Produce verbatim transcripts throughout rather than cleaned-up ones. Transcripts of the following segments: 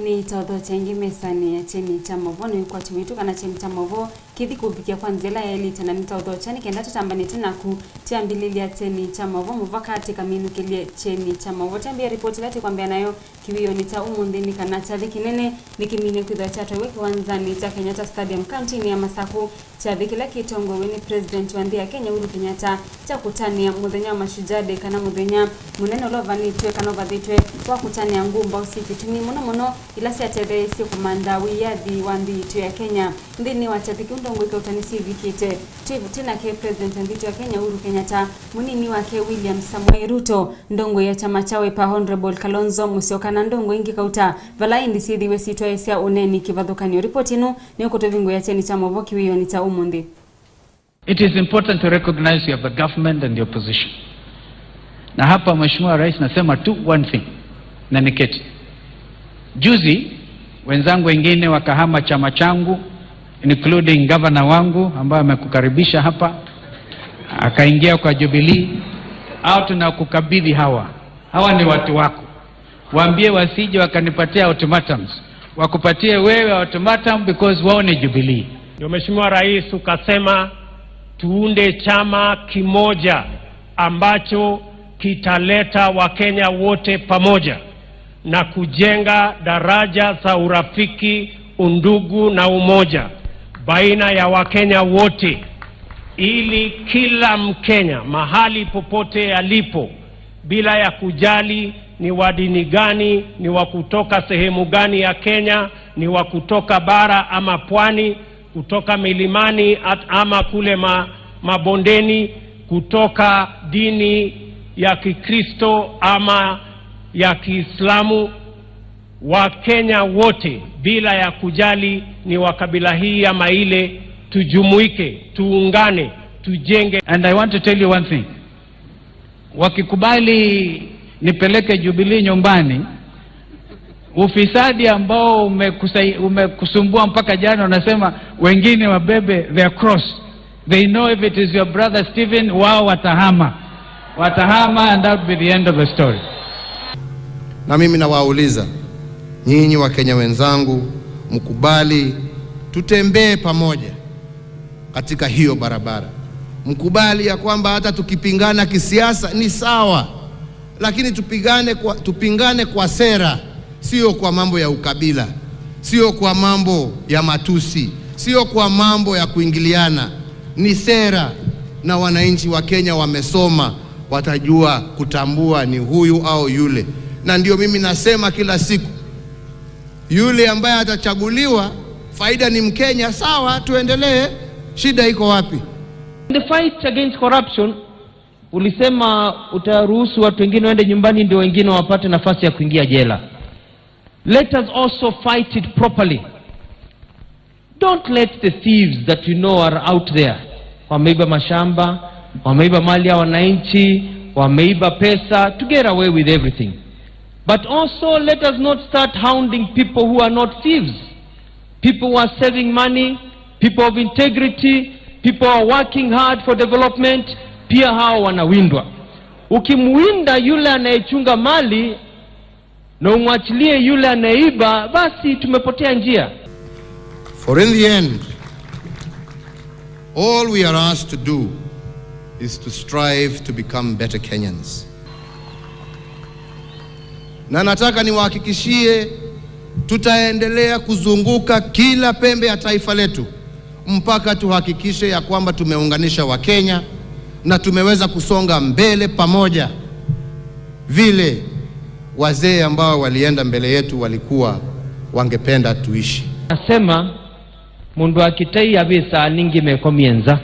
Nĩtaũthokya ĩngĩ mesanĩ ya kyeni kya maũvoo, nĩ ũkwati witũ kana kyeni kya maũvoo kĩthi kũvikĩa kwa nzĩa ĩla yaĩlĩte, na nĩtaũthokya nĩ kenda tũtambanĩte naku. Twambĩlĩlya kyeni kya maũvoo mũvaka tĩkaminũkĩlye kyeni kya maũvoo. Twambĩe ripoti ĩla tĩkwambĩa nayo kĩwĩonĩ kya ũmũnthĩ nĩ kana kyathĩ kĩnene nĩkĩmine kwĩthĩwa kyatwaiwe kĩwanzanĩ kya Kenyatta Stadium, kauntinĩ ya Masakũ. Kyathĩ kĩla kĩtongoew'e nĩ President wa nthĩ ya Kenya, Uhuru Kenyatta, kya kũtanĩa mũthenya wa Mashujaa Day, kana mũthenya mũnene ũla ũvanĩtw'e kana ũvathĩtwe wa kũtanĩa ngũmbaũ syĩ kĩtumi, mũno mũno ila syatetheeisye kũmantha wĩyathi wa nthĩ yitũ ya Kenya. Nthĩnĩ wa kyathĩ kĩu, ndongoi kauta nĩsyĩvikĩte. Twĩ, twĩ nake President wa nthĩ yitũ ya Kenya, Uhuru Kenyatta, mũnini wake William Samoei Ruto, ndongoi ya kyama kya Wiper, Honourable Kalonzo Musyoka, na ndongoi ingĩ kauta, vala ĩndĩ syĩthĩiwe syĩtwaĩĩsya ũneeni kĩvathũkany'o. Ripoti ĩno nĩkũtũvingũĩa kyeni kya maũvoo kĩwĩonĩ kya ũmũnthĩ. It is important to recognize you have a government and the opposition. Na hapa, Mheshimiwa Rais, nasema tu one thing, na niketi. Juzi, wenzangu wengine wakahama chama changu, including governor wangu ambaye amekukaribisha hapa, akaingia kwa Jubilee. Hao tunakukabidhi hawa. Hawa ni watu wako. Waambie wasije wakanipatia ultimatums. Wakupatie wewe ultimatum because wao ni Jubilee. Ndio Mheshimiwa Rais ukasema tuunde chama kimoja ambacho kitaleta Wakenya wote pamoja na kujenga daraja za urafiki, undugu na umoja baina ya Wakenya wote, ili kila Mkenya mahali popote alipo, bila ya kujali ni wa dini gani, ni wa kutoka sehemu gani ya Kenya, ni wa kutoka bara ama pwani, kutoka milimani at-, ama kule ma-, mabondeni, kutoka dini ya Kikristo ama ya Kiislamu, Wakenya wote bila ya kujali ni wa kabila hii ama ile, tujumuike, tuungane, tujenge. And I want to tell you one thing. Wakikubali nipeleke Jubilee nyumbani, ufisadi ambao umekusai-, umekusumbua mpaka jana, unasema wengine wabebe their cross. They know if it is your brother Stephen, wao watahama. Watahama and that will be the end of the story. Na mimi nawauliza, nyinyi Wakenya wenzangu, mkubali tutembee pamoja katika hiyo barabara. Mkubali ya kwamba hata tukipingana kisiasa ni sawa, lakini tupigane kwa, tupingane kwa sera, sio kwa mambo ya ukabila, sio kwa mambo ya matusi, sio kwa mambo ya kuingiliana. Ni sera, na wananchi wa Kenya wamesoma, watajua kutambua ni huyu au yule. Na ndio mimi nasema kila siku, yule ambaye atachaguliwa, faida ni Mkenya, sawa, tuendelee. Shida iko wapi? In the fight against corruption, ulisema utaruhusu watu wengine waende nyumbani ndio wengine wapate nafasi ya kuingia jela. Let us also fight it properly. Don't let the thieves that you know are out there, wameiba mashamba, wameiba mali ya wananchi, wameiba pesa, to get away with everything. But also, let us not start hounding people who are not thieves. People who are saving money, people of integrity, people who are working hard for development, pia hao wanawindwa. Ukimwinda yule anayechunga mali na umwachilie yule anayeiba, basi tumepotea njia. For in the end, all we are asked to do is to strive to become better Kenyans. Na nataka niwahakikishie, tutaendelea kuzunguka kila pembe ya taifa letu mpaka tuhakikishe ya kwamba tumeunganisha Wakenya na tumeweza kusonga mbele pamoja vile wazee ambao walienda mbele yetu walikuwa wangependa tuishi. Nasema, mũndũ wa kĩtei avĩsaa ningĩ mekomie nza.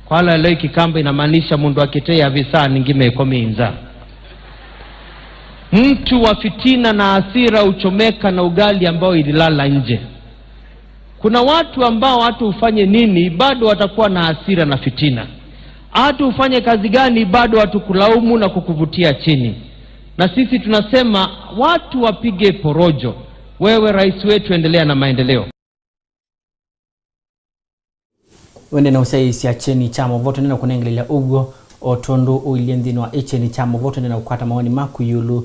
Kwa lelo hii Kikamba inamaanisha mũndũ wa kĩtei avĩsaa ningĩ mekomie nza. Mtu wa fitina na hasira huchomeka na ugali ambao ililala nje. Kuna watu ambao hata ufanye nini, bado watakuwa na hasira na fitina. Hata ufanye kazi gani, bado watakulaumu na kukuvutia chini. Na sisi tunasema watu wapige porojo. Wewe rais wetu, endelea na maendeleo. Wende na ũsyaĩĩsya kyeni kya maũvoo, twende na kũnengelelya ũw'o o tondũ ũilye nthĩnĩ wa ĩkyeni kya maũvoo, twende na kũkwata mawoni maku ĩũlũ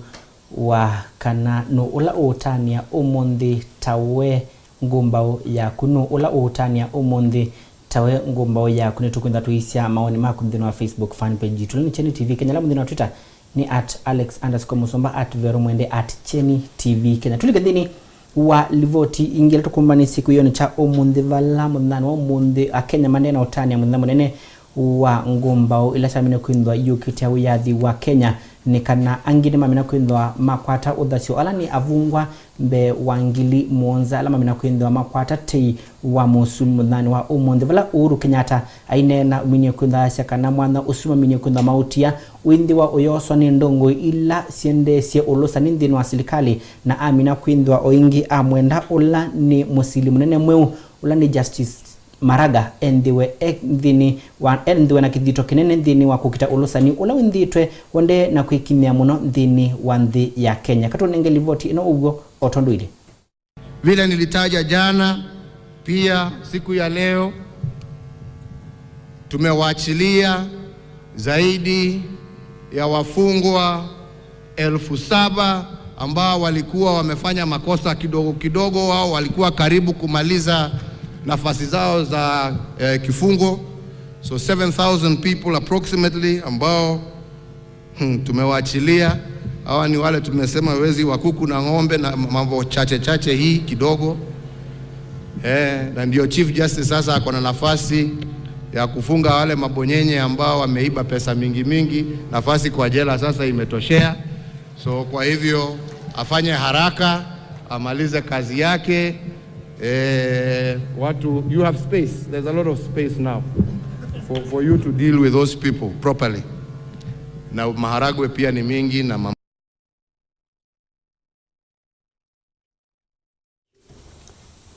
wa kana nũ ũla ũũtanĩa ũmũnthĩ tawe ngũmbaũ yaku? Nũ ũla ũũtanĩa ũmũnthĩ tawe ngũmbaũ yaku? Nĩtũkwĩtha tũisya maoni maku nthĩnĩ wa Facebook fan page yitũ, ĩla nĩ Kyeni T V Kenya, ala mũnthĩnĩ wa Twitter nĩ at alex underscore musumba, at vero mwende, at Kyeni T V Kenya. Tũlike nthĩnĩ wa livoti ingĩ ĩla tũkũmbanĩsye kĩwĩonĩ kya ũmũnthĩ, vala mũthenyanĩ wa ũmũnthĩ Akenya maendee na ũtanĩa mũthenya mũnene wa ngũmbaũ ila syamina kwĩthwa iyũkĩtya wĩyathi wa Kenya, nĩ kana angĩ nĩmamina kwĩthwa makwata ũthasyo. Ala nĩ avungwa mbee wa ngili mũonza ala mamina kwĩthwa makwata tei wa mũsu mũthenyanĩ wa ũmũnthĩ, vala Uhuru Kenyatta aineena, ũminie kwĩthwa asya kana mwanya ũsu maminie kwĩthwa maũtia wĩnthĩwa ũyoswa nĩ ndongoi ila syendeesye ũlũsani nthĩnĩ wa silikalĩ, na amina kwĩthwa o ĩngĩ amwenda ũla nĩ mũsili mũnene mweũ, ũla nĩ Justice Maraga, enthĩwe e nthĩnĩ wa, enthĩwe na kĩthito kĩnene nthĩnĩ wa kũkita ũlũsani ũla wĩnthĩtwe ũendee na kwĩkinyĩa mũno nthĩnĩ wa nthĩ ya Kenya. Katũnenge livoti ĩno ũw'o o tondũ ilĩ. Vile nilitaja jana, pia siku ya leo tumewaachilia zaidi ya wafungwa elfu saba ambao walikuwa wamefanya makosa kidogo kidogo, wao walikuwa karibu kumaliza nafasi zao za, eh, kifungo. So seven thousand people approximately ambao Hmm, tumewaachilia. Hawa ni wale tumesema wezi wa kuku na ng'ombe na mambo chache chache hii kidogo. Eh, na ndio Chief Justice sasa ako na nafasi ya kufunga wale mabonyenye ambao wameiba pesa mingi mingi. Nafasi kwa jela sasa imetoshea. So kwa hivyo afanye haraka, amalize kazi yake. Eh, watu, you have space. There's a lot of space now for, for you to deal with those people properly. Na maharagwe pia ni mingi na mam-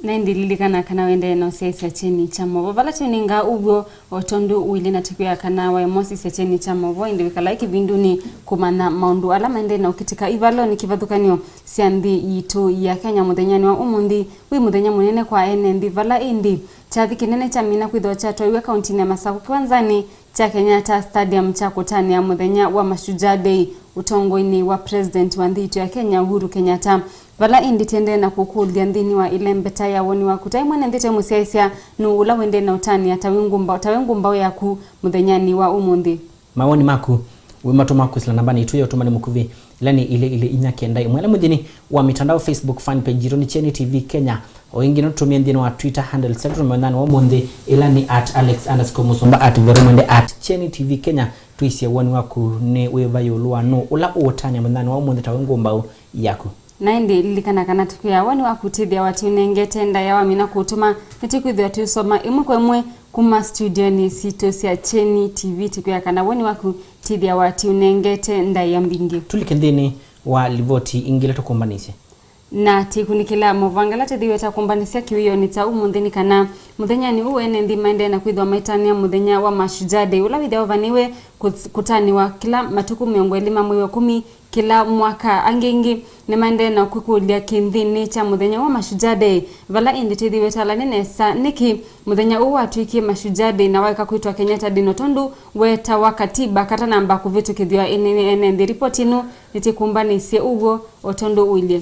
Na ĩndĩ lilikana kana wendee na ũsyaĩĩsya kyeni kya maũvoo vala tũnenga ũw'o o tondũ ũilye, na tũkwĩa kana waĩ mosisya kyeni kya maũvoo, ĩndĩ wĩkalae kĩvindunĩ kũmanya maũndũ ala maendee na ũkĩtĩka ivalonĩ kĩvathũkany'o sya nthĩ yitũ ya Kenya mũthenyanĩ wa ũmũnthĩ. Wĩ mũthenya mũnene kwa ene nthĩ, vala ĩndĩ kyathĩ kĩnene kyamina kwĩthĩwa kyatwaiwe kauntinĩ ya Masaku kĩwanzanĩ kya Kenyatta Stadium kya kũtanĩa mũthenya wa Mashujaa Day, ũtongoinĩ wa President wa nthĩ yitũ ya Kenya, Uhuru Kenyatta. Vala ĩndĩ tĩendee na kũkũlya nthĩnĩ wa ĩlembeta ya woni waku, taĩ mwene nthĩ, taĩ mũsyaĩĩsya, nũũ ũla wendee na ũtanĩa tawe ngũmba-, tawe ngũmbaũ yaku mũthenyanĩ wa ũmũnthĩ? Mawoni maku wĩmatũma kwĩsĩla nambanĩ yitũ ya ũtũmani mũkuvĩ, ĩla nĩ ilĩ ilĩ inya kenda ĩmwe, ĩla mwĩ nthĩnĩ wa mitandao, Facebook fan page yitũ nĩ Kyeni T V Kenya. O ĩngĩ no tũtũmĩe nthĩnĩ wa Twitter handle sitũ mũthenyanĩ wa ũmũnthĩ, ĩla nĩ at alex underscore musumba, at vero mwende, at Kyeni T V Kenya. Twĩsye woni waku nĩ wĩva ĩũlũ wa nũũ ũla ũũtanĩa mũthenyanĩ wa ũmũnthĩ tawe ngũmbaũ yaku. Na ĩndĩ lilikana kana tũkwĩa woni waku tĩthĩawa tũnengete ndaĩa wamina kũtũma, nĩtũkwĩthĩwa tũisoma ĩmwe kwa ĩmwe kuma studionĩ sitũ sya Kyeni T V, tũkwĩa kana woni waku tĩthĩawa tũnengete ndaĩa mbingĩ. Tũlike nthĩnĩ wa livoti ingĩ ila tũkũmbanĩsye. Na tĩkunĩkĩla movangala tĩthĩwe ta kũmbanĩsya kĩwĩonĩ kya ũmũnthĩ nĩ kana mũthenyanĩ ũũ ene nthĩ maendee na kwĩthĩwa maitanĩa mũthenya wa Mashujaa Day, ũla wĩthĩawa ũvanĩwe kũt-, kũtanĩwa kĩla matukũ mĩongo ĩlĩ ma mwei wa kũmi kĩla mwaka. Angĩ ĩngĩ nĩmaendee na kwĩkũlya kĩnthĩnĩ kya mũthenya wa Mashujaa Day, vala ĩndĩ tĩthĩwe tũtalane nesa nĩkĩ mũthenya ũũ watw'ĩkie Mashujaa Day na waeka kwĩtwa Kenyatta Day, no tondũ weetawa katiba katanamba kũvĩtũkĩthw'a ene, ene nthĩ. Ripoti ĩno nĩtĩkũmbanĩsye ũw'o o tondũ ũilye.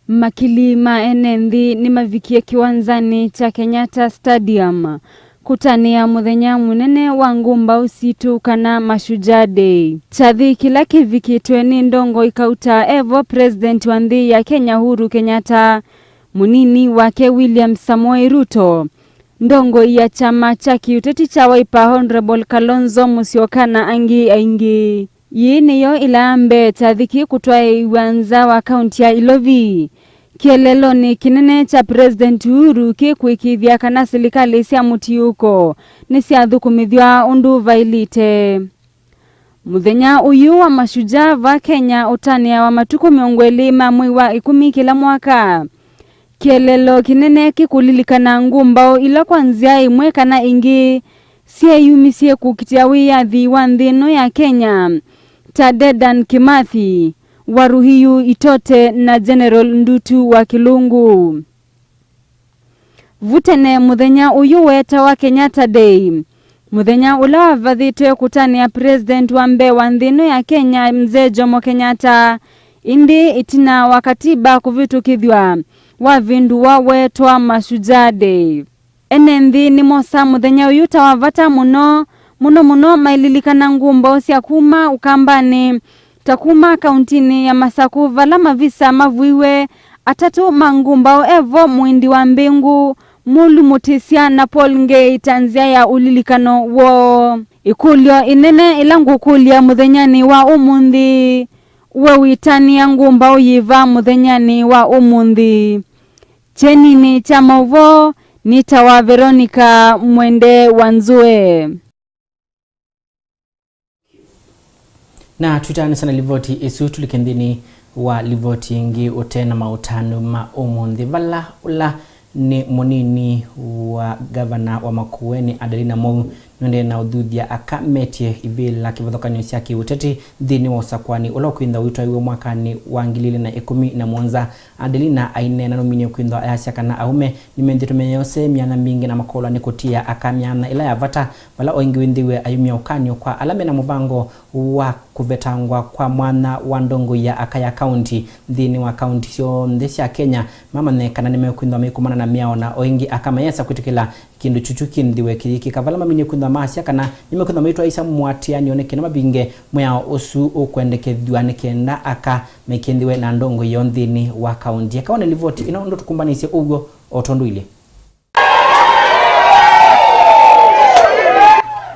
Makili ma ene nthĩ nĩmavikie kĩwanzanĩ kya Kenyatta Stadium kũtanĩa mũthenya mũnene wa ngũmbaũ sitũ, kana Mashujaa Day. Kyathĩ kĩla kĩvikĩtwe nĩ ndongoi kauta evo President wa nthĩ ya Kenya, Uhuru Kenyatta, mũnini wake William Samoei Ruto, ndongoi ya kyama kya kĩũteti kya Wiper, Honorable Kalonzo Musyoka, na angĩ aingĩ. Yĩĩ nĩyo ĩla mbee kyathĩ kĩĩ kũtwaĩĩw'a nza wa kaunti ya Ilovi. Kĩeleelonĩ kĩnene kya President Uhuru kĩ kũĩkĩĩthya kana silikalĩ sya mũtiũko nĩsyathũkũmĩthw'a ũndũ vaĩlĩte. Mũthenya ũyũ wa Mashujaa va Kenya ũtanĩawa matukũ mĩongo ĩlĩ ma mwei wa ĩkũmi kĩla mwaka. Kĩeleelo kĩnene kĩkũlilikana ngũmbaũ ila kwa nzĩa ĩmwe kana ĩngĩ syeeyumisye kũkitĩa wĩyathi wa nthĩ ĩno ya Kenya, ta Dedan Kimathi, Waruhiyu Itote na General Ndutu wa Kĩlungu. Vu tene mũthenya ũyũ weetawa Kenyatta Day, Mũthenya ũla wavathĩtwe kũtanĩa President wa mbee wa nthĩ ĩno ya Kenya, Mzee Jomo Kenyatta, ĩndĩ ĩtina wa katiba kũvĩtũkĩthw'a, wavĩndũwa weetwa Mashujaa Day. Ene nthĩ nĩmosa mũthenya ũyũ ta wa vata mũno, mũno mũno maililikana ngũmbaũ sya kuma Ũkambanĩ, ta kuma kauntinĩ ya Masakũ, vala mavisa mavuiwe, atatũ ma ngũmbaũ evo Mũindi wa Mbĩngũ, Mũlu Mũtĩsya na Paul Ngei ta nzĩa ya ũlilikano woo. Ĩkũlyo ĩnene ĩla ngũkũlya mũthenyanĩ wa ũmũnthĩ, we wĩtanĩa ngũmbaũ yĩva mũthenyanĩ wa ũmũnthĩ? Kyeninĩ kya maũvoo nĩtawa Veronica Mwende wa Nzũe. Na twĩtanĩsya na livoti ĩsu, tũlike nthĩnĩ wa livoti ĩngĩ ũtee na maũtanu ma ũmũnthĩ, vala ũla nĩ mũnini wa ngavana wa Makueni, Adelina Mwau, nũendee na ũthuthya aka metye ivĩla kĩvathũkany'o sya kĩũteti nthĩnĩ wa ũsakũani ũla ũkwĩthĩwa ũitwaiwe mwakanĩ wa ngili ilĩ na ĩkũmi na mũonza. Adelina aineena nũminie kwĩthwa ayasya kana aũme nĩmenthĩtwe meyose myanya mingĩ na makolwa nĩ kũtia aka myanya ĩla ya vata, vala o ĩngĩ wĩnthĩiwe ayumya ũkany'o kwa ala mena mũvango wa kũvetangwa kwa mwanya wa ndongoi ya aka ya kaunti nthĩnĩ wa kaunti syonthe sya Kenya, mamanye kana nĩmekwĩthwa maikumana na mĩao na o ĩngĩ aka mayesa kwĩtĩkĩla kĩndũ kyũkyu kĩnthĩwe kĩyĩkĩka. Vala maminie kwĩthwa maasya kana nĩmekwĩthwa maitwaĩĩsya mũatĩanĩo nĩ kenda mavinge mwĩao ũsu ũkwendekethw'a nĩ kenda aka mekĩnthĩwe na ndongoi yoo nthĩnĩ wa kaunti. Eka wone livoti ĩno ũndũ tũkumbanĩsye ũw'o o tondũ ilĩ.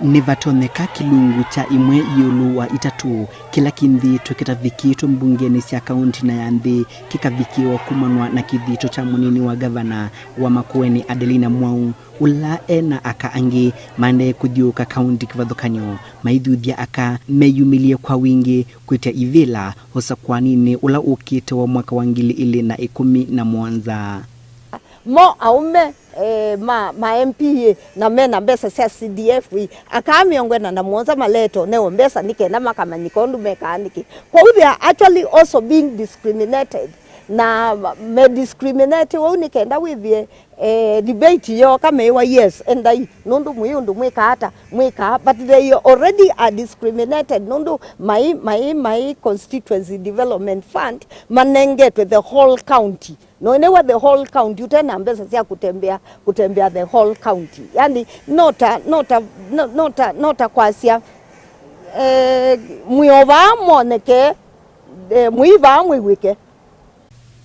Nĩvatonyeka kĩlungu kya ĩmwe ĩũlũ wa itatũ kĩla kĩnthĩĩtwe kĩtavikĩtwe mbungenĩ sya kaunti na ya nthĩ kĩkavikĩĩwa kumanwa na kĩthito kya mũnini wa ngavana wa Makueni, Adelina Mwau, ũla e na aka angĩ maendee kũthyũũka kaunti kĩvathũkany'o maithuthya aka meyumĩlye kwa wingĩ kwĩtya ivĩla ũsakũaninĩ ũla ũkĩte wa mwaka wa ngili ilĩ na ĩkũmi na mũonza. Mo aũme, eh, ma, ma M P A na mena mbesa sya C D F, aka mĩongo ĩna na mũonza maleetwe neo mbesa nĩ kenda makamanyĩka ũndũ mekaa nĩkĩ. Kwoou they are actually also being discriminated, na me discriminate ũu nĩ kenda wĩthĩe, eh, debate yooka meĩwa, yes, endai, nũndũ mwĩ ũndũ mwĩkaa ata, mwĩkaa, but they already are discriminated nũndũ mai, mai, mai Constituency Development Fund manengetwe the whole county. No nĩwe the whole county, ũte na mbesa sya kũtembea, kũtembea the whole county. Yani, nota, nota, no-, nota, nota kwasya, eh, mwĩo vaa mwoneke, eh, mwĩ vaa mwĩw'ĩke.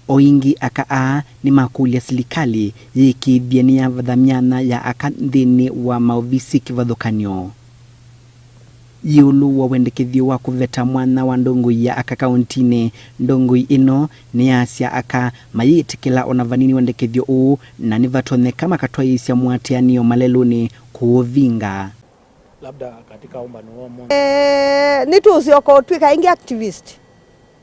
O ĩngĩ aka aa nĩmakũlya silikalĩ yĩkĩĩthye nĩyavatha myanya ya aka nthĩnĩ wa maovisi kĩvathũkany'o. Ĩũlũ wa wendekethyo wa kũveta mwanya wa ndongoi ya aka kauntinĩ, ndongoi ĩno nĩyasya aka mayĩtĩkĩla ona vanini wendekethyo ũũ, na nĩvatonyeka makatwaĩĩsya mũatĩanĩo malelũnĩ kũũvinga. Labda katika ũmbano wa ũmũnthĩ. Eh, nĩtũũsyoka ũtw'ĩka ĩngĩ activist.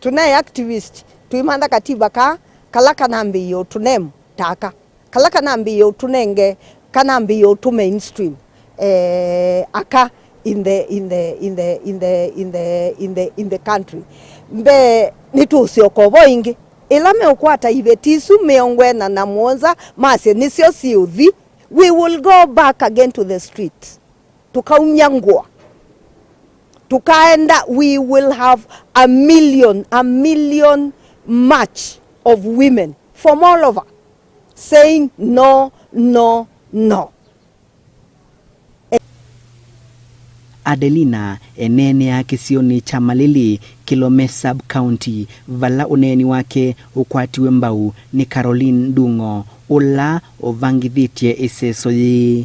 Tũnaĩ activist, tũimantha katiba ka, kala kanambĩĩe ũtũnemu ta aka. Kala kanambĩĩe ũtũnenge, kanambĩĩe ũtũ mainstream, eh, aka in the, in the, in the, in the, in the, in the, in the country. Mbee, nĩtũũsyoka ũvo ĩngĩ. Ĩla meũkwata iveti isu mĩongo ĩna na mũonza masye nĩsyo siũthi, we will go back again to the streets. Tũkaumya ngũa. Tũkaenda, we will have a million, a million march of women from all over saying no, no, no. Adelina eneenea kĩsionĩ kya Malili, Kilome Sub-County, vala ũneeni wake ũkwatiwe mbau nĩ Caroline Ndung'o, ũla ũvangĩthĩtye ĩseso yĩĩ.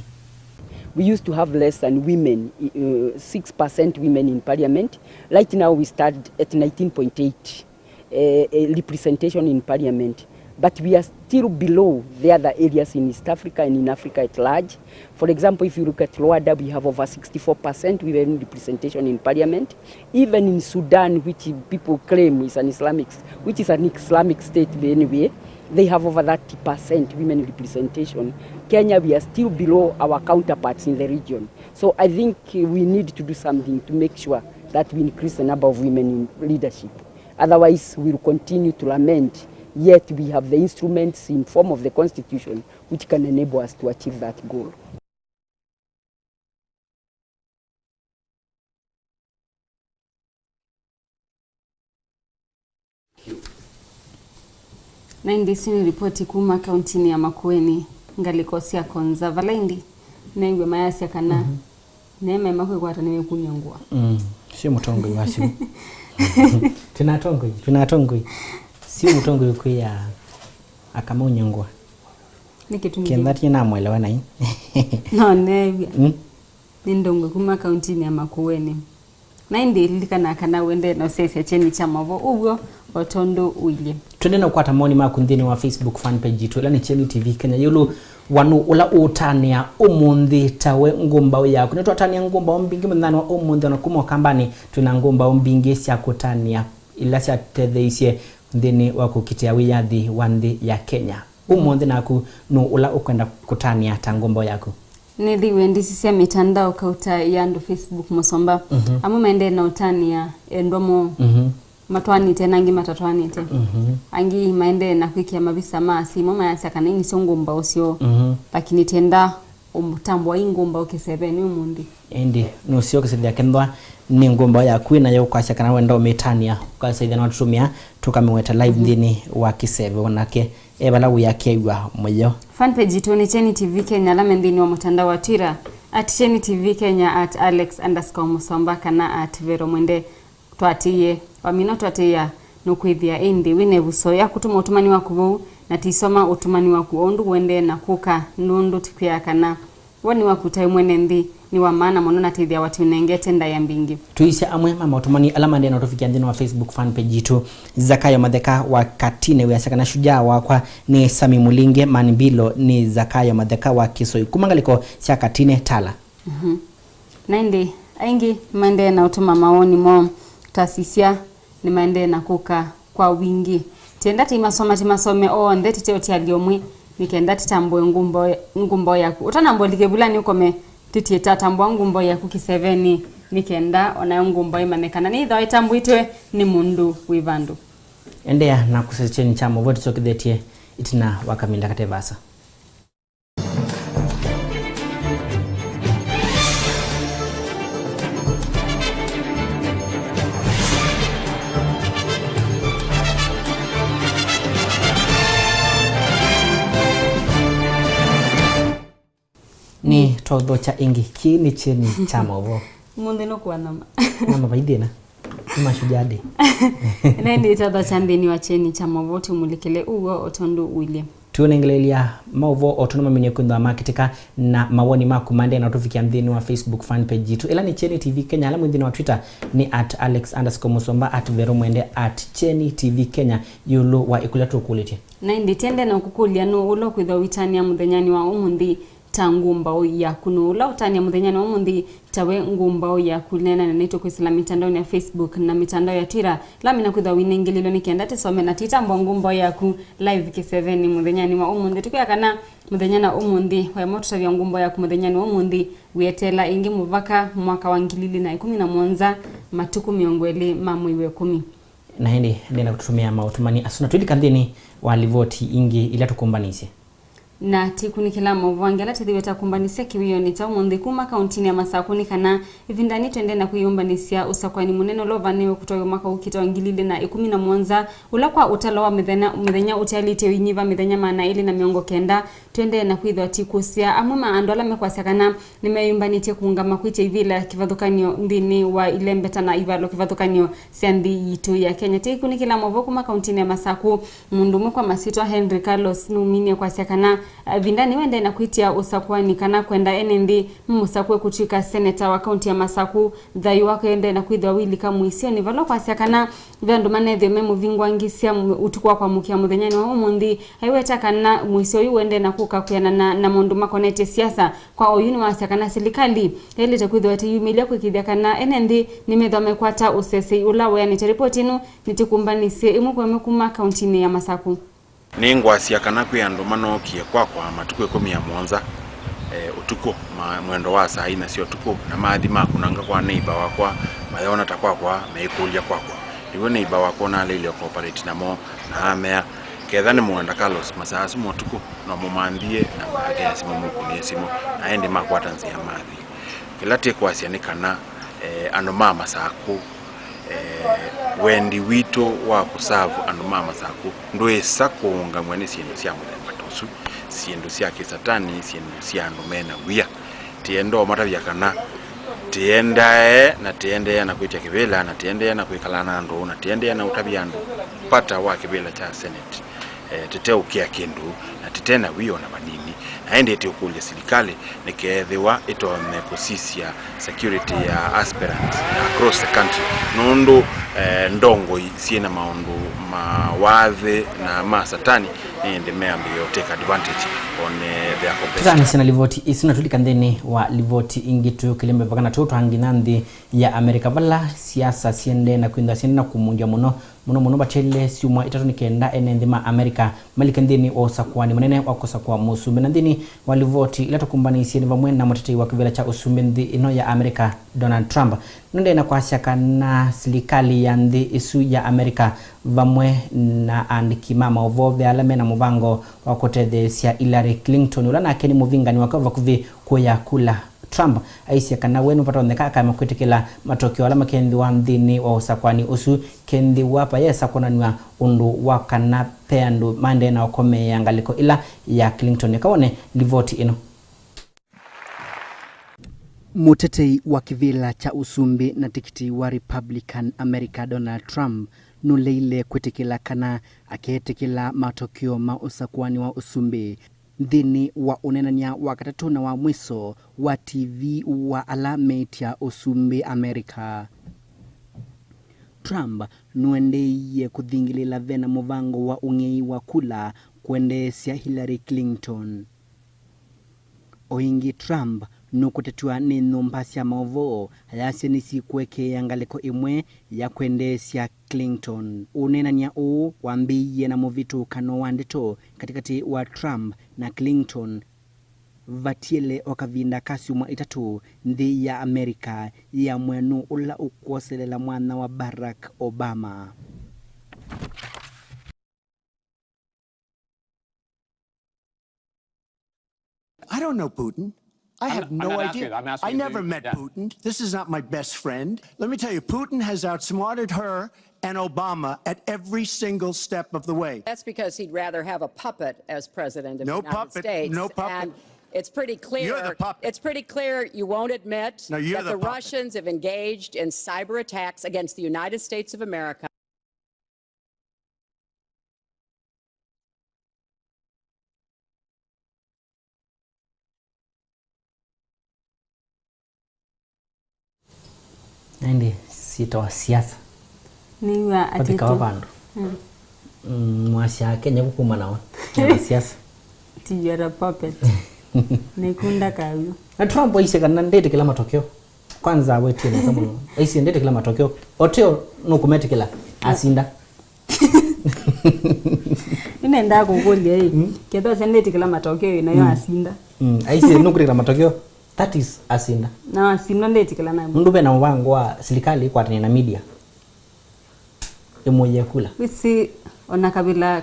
We used to have less than women, uh, six percent women in parliament. Right now we stand at nineteen point eight, uh, uh, representation in parliament. But we are still below the other areas in East Africa and in Africa at large. For example, if you look at Rwanda, we have over sixty-four percent women representation in parliament. Even in Sudan, which people claim is an Islamic, which is an Islamic state anyway, they have over thirty percent women representation. Kenya, we are still below our counterparts in the region. So I think we need to do something to make sure that we increase the number of women in leadership. Otherwise, we will continue to lament, yet we have the instruments in form of the constitution which can enable us to achieve that goal. Na ĩndĩ isu nĩ ripoti kuma kauntinĩ ya Makueni, ngalĩko sya Konza, vala ĩndĩ neew'a mayasya kana, mhm, neema ĩma kwĩkwata nĩwĩkumya ngũa. Mm. Sio mũtongoi wa siu. Twĩna atongoi, twĩna atongoi. Sio mũtongoi kwĩya akamaumya ngũa. Nĩ kĩtumi kĩthatye namwelewa nai. No neew'a. Mm. Nĩ ndongoi kuma kauntinĩ ya Makueni. Na ĩndĩ lilikana kana ũendee na ũsyaĩĩsya kyeni kya maũvoo ũw'o o tondũ ũilyĩ. Twende na ũkwata moni maku nthĩnĩ wa Facebook fan page yitũ, ĩla nĩ Kyeni T V Kenya, ĩũlũ wa nũũ ũla ũũtanĩa ũmũnthĩ tawe ngũmbaũ yaku. Nĩtwatanĩa ngũmbaũ mbingĩ mũthenyanĩ wa ũmũnthĩ, ona kuma Ũkambanĩ twĩna ngũmbaũ mbingĩ sya kũtanĩa ila syatetheeisye nthĩnĩ wa kũkitĩa wĩyathi wa nthĩ ya Kenya. Ũmũnthĩ naku nũũ ũla ũkwenda kũtanĩa ta ngũmbaũ yaku? Nĩthĩwe ndisisya mĩtandao kauta ya andũ Facebook mũsomba. Mhm. Amwe maendee na ũtanĩa endwa moo. Mhm. Matwaanĩte na angĩ matatwaanĩte. Mhm. Angĩ maendee na kwĩkĩa mavisa ma asyai moo mayasya kana ii nĩsyo ngũmbaũ syoo. Mhm. Lakini tienda ũmũtambũa ii ngũmbaũ kĩsevenĩ ũmũnthĩ. Ĩndĩ nũseo kĩsĩthya kethĩwa nĩ ngũmbaũ yaku wĩ nayo ũkasya kana wenda ũmĩtanĩa, ũkasya ĩthĩa no tũtũmĩa tũkamĩweta live, mhm, nthĩnĩ wa kĩseve, onake e vala wĩakew'a mũyo. Fan page yitũ nĩ Kyeni T V Kenya, ala me nthĩnĩ wa mũtandao wa Twitter, at Kyeni T V Kenya, at Alex underscore Musomba, kana at Vero Mwende. Twatĩĩe, wamina twatĩĩa, nũkwĩthĩa ĩndĩ wĩ na ĩvuso ya kũtũma ũtũmani waku vau, na tĩisoma ũtũmani waku o ũndũ ũendee na kũka, nũndũ tĩkwĩaa kana woni waku taĩ mwene nthĩ nĩ wa maana mũno na tĩthĩawa tĩũnengete ndaĩa mbingĩ. Tũisye amwe ma maũtũmani ala maendee na ũtũvikĩa nthĩnĩ wa Facebook fan page yitũ. Zakayo Matheka wa Katine wĩasya kana shujaa wakwa nĩ Sami Mulinge, Man Bilo nĩ Zakayo Matheka wa Kisoi kuma ngalĩko sya Katine, Tala. Mhm. Na ĩndĩ, aingĩ maendee na ũtũma mawoni moo, ta sisya, nĩmaendee na kũka kwa wingĩ. Tienda tĩimasoma, tĩmasome onthe, tĩte ũtialya ũmwe, nĩ kenda tĩtambũe ngũmbo, ngũmbo yaku. Ũtanamba ũlike vulanĩ ũkome, tĩtiĩta tambũa ngũmbo yaku kĩsevenĩ, nĩ kenda onayo ngũmbo ĩmanye kana nĩĩthĩwa ĩtambũĩtwe nĩ mũndũ wĩ vandũ. Endeea na kũsesya kyeni kya maũvoo tũsyokethetye ĩtina wa kavinda kate vaasa. Nĩ twaũthokya ĩngĩ, kĩĩ nĩ kyeni kya maũvoo. Mũnthĩ nũkũa nyama. Nyama vai thĩna. Nĩ mashujaa day. Na ĩndĩ ĩtatha kya nthĩnĩ wa kyeni kya maũvoo tũmũlikĩle ũw'o o tondũ ũilye. Tũnengeleelya maũvoo o tondũ maminie kwĩthĩwa makĩtĩka na mawoni maku maendee na ũtũvikĩa nthĩnĩ wa Facebook fan page yitũ, ĩla nĩ Kyeni T V Kenya, ala mwĩ nthĩnĩ wa Twitter nĩ at Alex underscore Musomba, at Vero Mwende, at Kyeni T V Kenya, ĩũlũ wa ĩkũlyo tũkũlĩtye. Na ĩndĩ tiendee na ũkũkũlya nũũ ũla ũkwĩthĩwa ũitanĩa mũthenyanĩ wa ũmũnthĩ ta ngũmbaũ yaku. Nũũ ũla ũtanĩa mũthenyanĩ wa ũmũnthĩ tawe ngũmbaũ yaku? Neenana naitũ kwĩsĩla mĩtandaonĩ ya Facebook na mĩtandao ya Twitter, lamina kwĩthĩwa wĩnengeleelwe nĩ kenda tĩsome na tĩtambũa ngũmbaũ yaku live kĩsevenĩ mũthenyanĩ wa ũmũnthĩ. Tũkwĩa kana mũthenya na ũmũnthĩ, waema ũtũtavya ngũmbaũ yaku mũthenyanĩ wa ũmũnthĩ, wĩeteela ĩngĩ mũvaka mwaka wa ngili ilĩ na ĩkũmi na mũonza, matukũ mĩongo ĩlĩ ma mwei wa ĩkũmi. Na ĩndĩ ndenda kũtũtũmĩa maũtũmani asu na twĩlika nthĩnĩ wa livoti ingĩ ila tũkũmbanisye. Na tĩkunĩkĩla maũvoo angĩ ala tĩthĩwe takũmbanisye kĩwĩonĩ kya ũmũnthĩ kuma kauntinĩ ya Masakũ nĩ kana ĩvindanĩ twendee na kwĩyũmbanĩsya ũsakũani mũnene ũla ũvanĩwe kũtwaĩwa mwaka ũkĩte wa ngili ilĩ na ĩkũmi na mũonza, ũla kwa ũtalo wa mĩthenya, mĩthenya ũtialĩte ũinyiva mĩthenya maana elĩ na mĩongo kenda. Twendee na kwĩthwa tikũsya amwe ma andũ ala mekwasya kana nĩmeyũmbanĩtye kũũngama kwĩtya ivĩla kĩvathũkany'o nthĩnĩ wa ilembeta na ivalo kĩvathũkany'o sya nthĩ yitũ ya Kenya. Tĩkunĩkĩla maũvoo kuma kauntinĩ ya Masakũ. Mũndũ ũmwe kwa masyĩtwa Henry Carlos nũminie kwasya kana, eh, ĩvindanĩ wendee na kwĩtya ũsakũani kana kwenda ene nthĩ mamũsakũe kũtw'ĩka seneta wa kaunti ya Masakũ, thayũ wake wendee na kwĩthĩwa wĩlika mũisyonĩ, vala kwasya kana ve andũ manethĩwe memũvingũangĩsya mũ-, ũtukũ wa kwamũkĩa mũthenyanĩ wa ũmũnthĩ. Aiweta kana mũisyo ũyũ wendee na kũka kwĩanana na, na maũndũ makonetye siasa. Kwa oyu nĩwasya kana silikalĩ yaĩlĩte kwĩthĩwa ĩteyumĩlya kũĩkĩĩthya kana ene nthĩ nĩmethĩwa mekwata ũsesei ũla weanĩte. Ripoti ĩno nĩtĩkũmbanisye ĩmwe kwa ĩmwe kuma kauntinĩ ya Masakũ. Nĩngwasya kana kwĩ andũ manookie kwakwa matukũ ĩkũmi na mũonza, eh, ũtukũ, ma-, mwendo wa saa inya sya ũtukũ, na mathi makũnanga kwa neighbor wakwa, mayona ta kwakwa, meĩkũlya kwakwa. Nĩw'o neighbor wakwa ũnaleile ũkooperate namo, na amea, ketha nĩmũenda Carlos, masaa asu ma ũtukũ, no mũmanthie na mũyakĩa simũ, mũkũnĩe simũ, na ĩndĩ makwata nzĩa mathi. Kĩla tĩkwasya nĩ kana, eh, andũ ma Masakũ, Eh, wendi witũ wa kũsavu andũ ma Masakũ ndwĩsa kũũngamw'a nĩ syĩndũ sya mũthemba ta ũsu, syĩndũ sya kĩsatani, syĩndũ sya andũ me na wia. Tĩenda ũmatavya kana tĩendae na tĩendeea na kwĩtya kĩvĩla, na tĩendeea na kwĩkala na andũ, na tĩendeea na ũtavya andũ vata wa kĩvĩla kya Senate. Eh, tĩteũkĩa kĩndũ, na tĩte na wia o na vanini. Na ĩndĩ tĩũkũlya silikalĩ nĩkeethĩwa ĩtonye kũsisya security ya aspirants across the country, nũndũ, eh, ndongoi syĩ na maũndũ ma wathĩ na ma satani nĩ ĩndĩ meambĩĩa take advantage on, eh, their competitors. Tũtanĩsye na livoti ĩsu na tũlika nthĩnĩ wa livoti ingĩ, tũyũkĩlye mbee vaka na tũtwaa nginya nthĩ ya Amerika, vala siasa siendee na kwĩthwa siendee na kumundya mũno, mũno mũno vatiele syumwa itatũ nĩ kenda ene nthĩ ma Amerika malike nthĩnĩ wa ũsakũani mũnene wa kũsakũa mũsumbĩ. Na nthĩnĩ wa livoti ila tũkumbanĩisye nĩ vamwe na mũtetei wa kĩvĩla kya ũsumbĩ nthĩ ĩno ya Amerika, Donald Trump, nũendee na kwasya kana silikalĩ ya nthĩ ĩsu ya Amerika vamwe na aandĩki ma maũvoo ve ala mena mũvango wa kũtetheesya Hillary Clinton, ũla nake nĩ mũvingani wake wa vakuvĩ kũya kula. Trump aisye kana we nũvatonyeka akame kwĩtĩkĩla matokeo ala makethĩwa nthĩnĩ wa ũsakũani ũsu, kethĩwa vayesa kwonanw'a ũndũ wa kana ve andũ maendee na ũkomeea ngalĩko ĩla ya Clinton. Eka wone livoti ĩno. Mũtetei wa kĩvĩla kya ũsumbĩ na tikiti wa Republican America, Donald Trump, nũleile kwĩtĩkĩla kana aketĩkĩla matokeo ma ũsakũani wa ũsumbĩ. Nthĩnĩ wa ũneenany'a wa katatũ na wa mwĩso wa T V wa ala meĩtya ũsumbĩ Amerika, Trump nũendeeie kũthingĩlĩĩla vena mũvango wa ũng'ei wa kula kwendeesya Hillary Clinton. O ĩngĩ, Trump nũkũtetw'a nĩ nyũmba sya maũvoo ayasya nĩsyĩkũekeea ngalĩko ĩmwe ya kwendeesya Clinton. Ũneenany'a ũũ wambĩĩie na mũvĩtũkano wa ndeto katĩkatĩ wa Trump na Clinton vatiele o kavinda ka syumwa itatũ nthĩ ya Amerika yĩamũe nũũ ũla ũkwoselela mwana wa Barack Obama. I don't know Putin. I I'm have not, no I'm not idea. Asking. I'm asking I never met Putin. This is not my best friend. Let me tell you, Putin has outsmarted her and Obama at every single step of the way. That's because he'd rather have a puppet as president of the United States. No puppet. No puppet. And it's pretty clear. You're the puppet. It's pretty clear you won't admit that the Russians have engaged in cyber attacks against the United States of America. Na ĩndĩ syĩtawa siasa. Nĩw'a atĩ vathikawa vandũ. Mm. Mm, mwasya Kenya kũkuma nawa. Nĩ siasa. Ti, you are a puppet. Nĩkunda kaw'o. Na Trump aisye kana ndĩtĩkĩla matokeo. Kwanza awetie nesa mũno. Aisye ndĩtĩkĩla matokeo. Oteo nũkũmetĩkĩla. Asinda. Nĩnendaa kũkũlya ĩ, mm, kethwa sendĩtĩkĩla matokeo ĩ nayo, mm, asinda. Mm, aisye nũkwĩtĩkĩla matokeo, that is asinda. Na asinda ndĩtĩkĩla na mũndũ ve na mũvango wa silikalĩ ĩkwatany'a na media ĩmũĩe kula. Wĩsĩ, ona kavĩla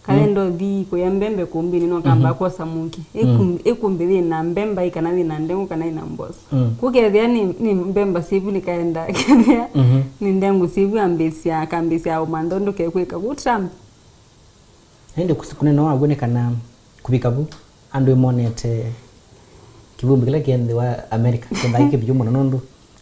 kaenda ũthi kũya mbembe kũmbĩnĩ, no kamba, mhm, kwosa mũki. Mm. Ĩkum-, ĩkumbĩ yĩ na mbemba ĩ kana yĩ na ndengũ kana yĩ na mboso. Mm. Kũkethĩa nĩ, nĩ mbemba syĩvu nĩkaenda kethĩa, mhm, nĩ ndengũ syĩvu ambĩsya, akambĩsya ũmantha ũndũ kekwĩka. Kũ Trump. Ĩndĩ kũs-, kũnena waw'o nĩ kana kũvika vu, andũ ĩmonete kĩvumbi kĩla kĩ nthĩ wa America kĩmbaĩ kĩvyũ mũno, nũndũ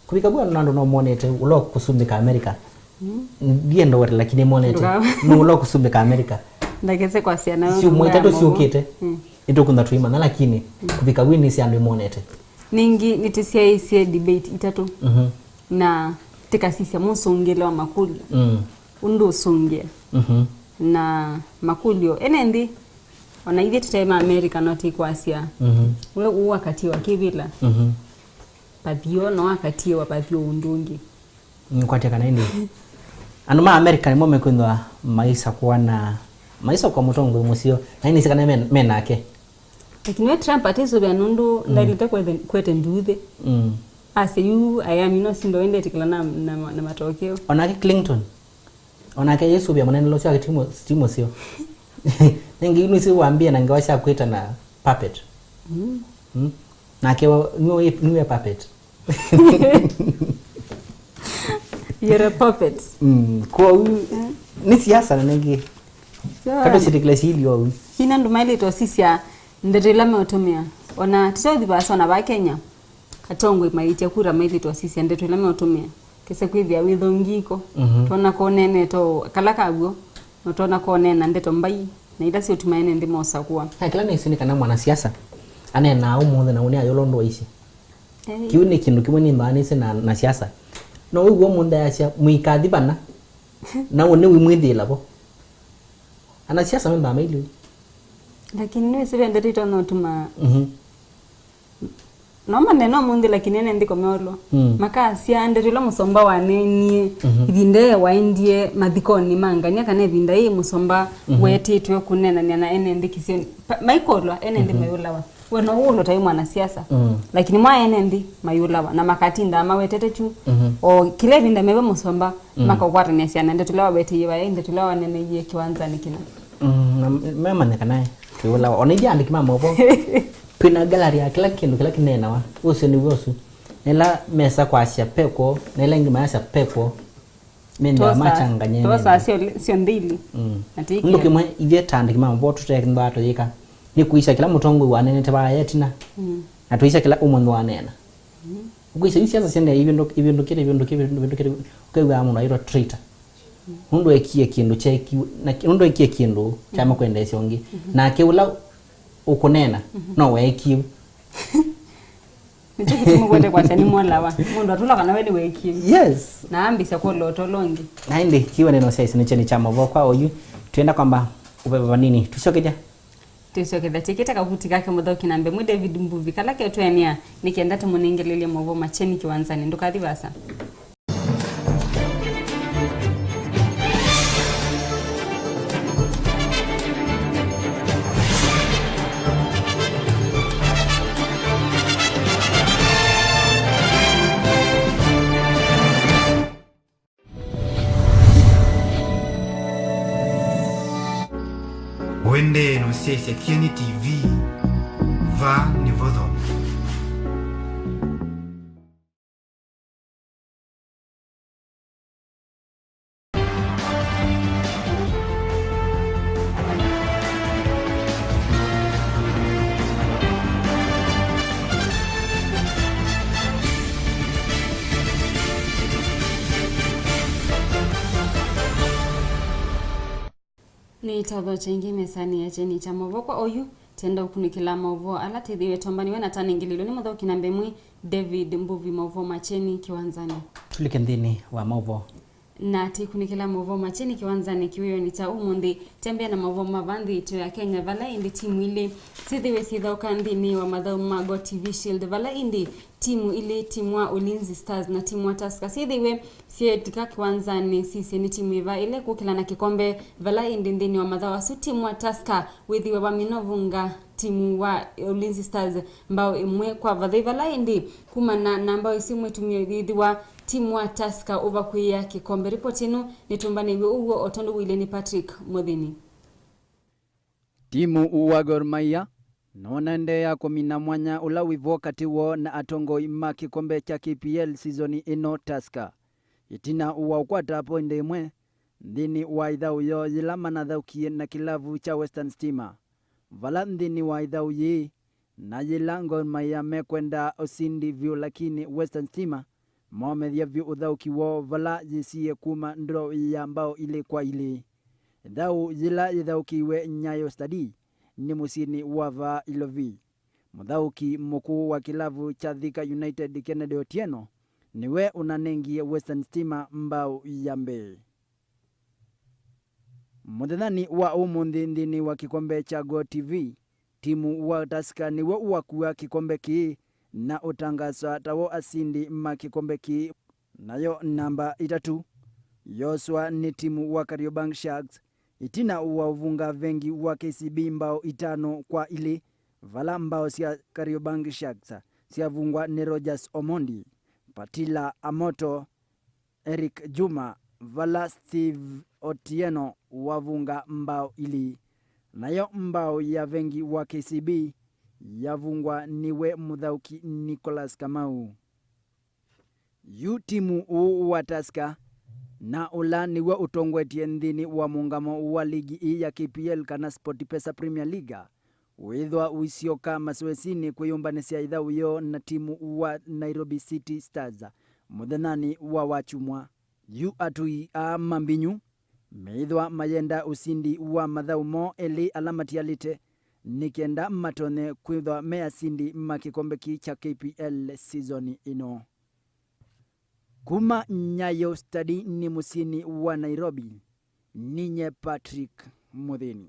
kũvika vu andũ, andũ no monete ũla ũkũsumbĩka America. Mm. Ndienda wete, lakini ĩmonete. Ndũka- nũ ũla ũkũsumbĩka America. Ndakese kwasya na syumwa itatũ syũkĩte. Mm. Nĩtũkũnza tũimanya, lakini, mm, kũvika vu nĩsĩ andũ ĩmonete. Ningĩ nĩtĩsyaĩĩsye debate itatũ. Mhm. Na tĩkasisya mũsũngĩle wa makũlyo. Mm. Ũndũ ũsũngĩa. Mhm. Na makũlyo ene nthĩ, ona ithyĩ tũtaĩ ma America no tĩkwasya. Mhm. We ũũ wakatiwa kĩvĩla. Mhm. Pathio no akatiwa pathio ũndũ ũngĩ. Nĩkwatya kana ĩndĩ andũ ma America nĩmo mekwĩthwa maisakũa na maisakũa mũtongoi mũseo, na nĩnĩsĩ kana me, me nake. Lakini we Trump atisũvĩa nũndũ, mm, ndailĩte kwete, kwete nduuthĩ. Mm. Asya yu ayami no sindo wendetĩkĩla na, na, na matokeo. Onake Clinton. Onake yĩsũvĩa mũnene ũla ũsu wake ti mũ-, ti mũseo. Nĩngĩ yu nĩsĩ wambĩe na ngewa sya kwĩta na puppet. Mm. Mm. Nake wa-, nĩwe, nĩwe puppet. You're a puppet. Mm, kwoou, eh, nĩ siasa na nĩngĩ. Sio. Katũsĩtĩkĩle sili oou. Ina andũ mailĩtwe sisya ndeto ila meũtũmĩa. Ona tũtauthi vaasa ona va Kenya. Atongoi maitya kura mailĩtwe sisya ndeto ila meũtũmĩa. Kĩsa kwĩthĩa wĩthongi iko. Mhm. Twona konene to kala kaw'o. Na twona konena ndeto mbai. Na ila siũtuma ene nthĩ mosakũa. Na kĩla nĩsĩ nĩ kana mwanasiasa aneenaa ũmũnthĩ na ũnĩ ayũla ũndũ waisye. Eh. Kĩu nĩ kĩndũ kĩmwe nĩmbaanĩsye na, na siasa. No wĩw'a mũndũ ayasya, "Mũikathi vana." Na ũnĩ wĩmwĩthĩĩla vo. Anasiasa membaa mailĩ. Lakini nĩwĩsĩ ve ndeto itonya ũtuma. Mhm. No manene ũmũnthĩ, lakini ene nthĩ komeolwa. Mm. Makasya ndeto ila mũsomba waneenie, mhm, ĩvinda ĩĩ waendie mathikonĩ ma ngania kana ĩvinda ĩĩ mũsomba, mhm, wetĩtwe kũneenany'a na ene nthĩ kĩsionĩ. Pa-, maikolwa, ene nthĩ, mhm, mayũlawa. We no ũũ ũtaĩ mwanasiasa. Mm. Lakini mwa ene nthĩ mayũlawa, na makatindaa mawetete kyu. Mhm. O kĩla ĩvinda mew'a mũsomba, mm, makaũkwatanĩasya na ndeto ila wawetĩie vaya, ndeto ila waneeneie kĩwanzanĩ kĩna. Mm, na memanya kana twĩũlawa. Ona ithyĩ andĩki ma maũvoo, twĩ na gallery ya kĩla kĩndũ kĩla kĩneenawa. Ũseo nĩw'o ũsu. Na ĩla mesa kwasya pekwo, na ĩla ĩngĩ mayasya pekwo. Mendaa machangany'e. Tosa sio, sio nthili. Mm. Na ti nũndũ kĩmwe ithyĩ ta andĩki ma maũvoo tũtekĩthwaa tũyĩka. Nĩ kũisya kĩla mũtongoi waneenete vaa ĩtina. Mm. Na tũisya kĩla ũmũnthĩ waneena. Mm. Ũkwĩsya yu siasa syendeea ivĩndũkĩte, ivĩndũkĩte, ivĩndũkĩte, ũkew'aa mũndũ aitwa traitor. Mm. Nũndũ ekie kĩndũ kyekiwe, na ki-, nũndũ ekie kĩndũ kyama, mm-hmm, kwendeesya ũngĩ. Mm-hmm. Nake ũla ũkũneena, mm-hmm, no weekie. Nĩkyo kĩtumi kwete kwasya nĩ mwolawa. Mũndũ atũla kana we nĩweekie. Yes. Na ambĩsya kũla ũtolo ũngĩ. Na ĩndĩ, kĩw'anĩo sya ĩsĩ nĩkyo nĩ kya maũvoo kwa oyu. Twĩenda kwamba ũveva vanini. Tũsyokethya. Twĩsyokethya twĩkĩte kavuti kake mũthaũki namba ĩmwe David Mbuvi kala ketwĩanĩa nĩ kenda tũmũnengelelye maũvoo ma Kyeni Kĩwanzanĩ. Ndũkathi vaasa. Ũendee na ũsyaĩĩsya Kyeni T V, vaa nĩvo thome. Nĩtaũthokya ĩngĩ mesanĩ ya Kyeni kya maũvoo kwa oyu, tenda ũkunĩkĩla maũvoo ala tethĩwe twambaniwe na tanengelilwe nĩ mũthaũki namba ĩmwe David Mbuvi, maũvoo ma Kyeni Kĩwanzanĩ. Tũlike nthĩnĩ wa maũvoo. Na tĩkunĩkĩla maũvoo ma Kyeni Kĩwanzanĩ kĩwĩonĩ kya ũmũnthĩ, tembea na maũvoo ma vaa nthĩ ĩtũ ya Kenya, vala ĩndĩ timu ilĩ syĩthĩwe syĩthaũka nthĩnĩ wa mathaũ ma Go T V Shield, vala ĩndĩ timu ilĩ, timu wa Ulinzi Stars na timu wa Tusker, syĩthĩwe syeetika kĩwanzanĩ sisye nĩ timu ĩva ĩla ĩkũkĩlana kĩkombe, vala ĩndĩ nthĩnĩ wa mathaũ asu timu wa Tusker wĩthĩwe wamina ũvũnga timu wa Ulinzi Stars mbao ĩmwe kwa vathei, vala ĩndĩ kumana na mbao isu imwe tumie yĩthĩwa timu wa Tusker ũvakwĩĩa kĩkombe. Ripoti ĩno nĩtũmbanĩw'e ũw'o o tondũ wĩilye nĩ Patrick Mũthĩni. Timu wa Gor Mahia nũnaendeea kũmina mwanya ũla wĩvo katĩ woo na atongoi ma kĩkombe kya K P L season ĩno, Tusker, ĩtina wa ũkwata poindi ĩmwe nthĩnĩ wa ĩthaũ yoo yĩla manathaũkie na kĩlavu kya Western Stima, vala nthĩnĩ wa ĩthaũ yĩĩ na yĩla Gor Mahia mekwenda ũsindi vyũ, lakini Western Stima moomethya vyũ ũthaũki woo vala yĩsie kuma draw ya mbao ilĩ kwa ilĩ. Ĩthaũ yĩla yĩthaũkĩiwe Nyayo Stadium nĩ mũsyĩnĩ wa vaa Ilovi. Mũthaũki mũkũũ wa kĩlavu kya Thika United, Kennedy Otieno, nĩwe ũnanengie Western Stima mbao ya mbee. Mũthenyanĩ wa ũmũnthĩ nthĩnĩ wa kĩkombe kya Go T V, timu wa Tusker nĩw'o ũakua kĩkombe kĩĩ na ũtangaswa ta wo asindi ma kĩkombe kĩĩ. Nayo namba itatũ yoswa nĩ timu wa Kariobangi Sharks, ĩtina wa ũvunga vengi wa K C B mbao itano kwa ilĩ, vala mbao sya Kariobangi Sharks syavungwa nĩ Rogers Omondi, Patila Amoto, Eric Juma, vala Steve Otieno wavunga mbao ilĩ. Nayo mbao ya vengi wa K C B yavungwa nĩwe mũthaũki Nicholas Kamau. Yu timu ũũ wa Tusker na ũla nĩw'o ũtongoetye nthĩnĩ wa mũũngamo wa ligi ĩĩ ya K P L kana SportPesa Premier League, wĩthwa ũisyoka masoesinĩ kwĩyũmbanĩsya ĩthaũ yoo na timu wa Nairobi City Stars mũthenyanĩ wa Wakyumwa. Yu atũi aa ma mbinyu meĩthwa mayenda ũsindi wa mathaũ moo elĩ ala matialĩte, nĩ kenda matonye kwĩthwa me asindi ma kĩkombe kĩĩ kya K P L season ĩno. Kuma Nyayo Stadium nĩ mũsyĩnĩ wa Nairobi, ninye Patrick Mũthĩni.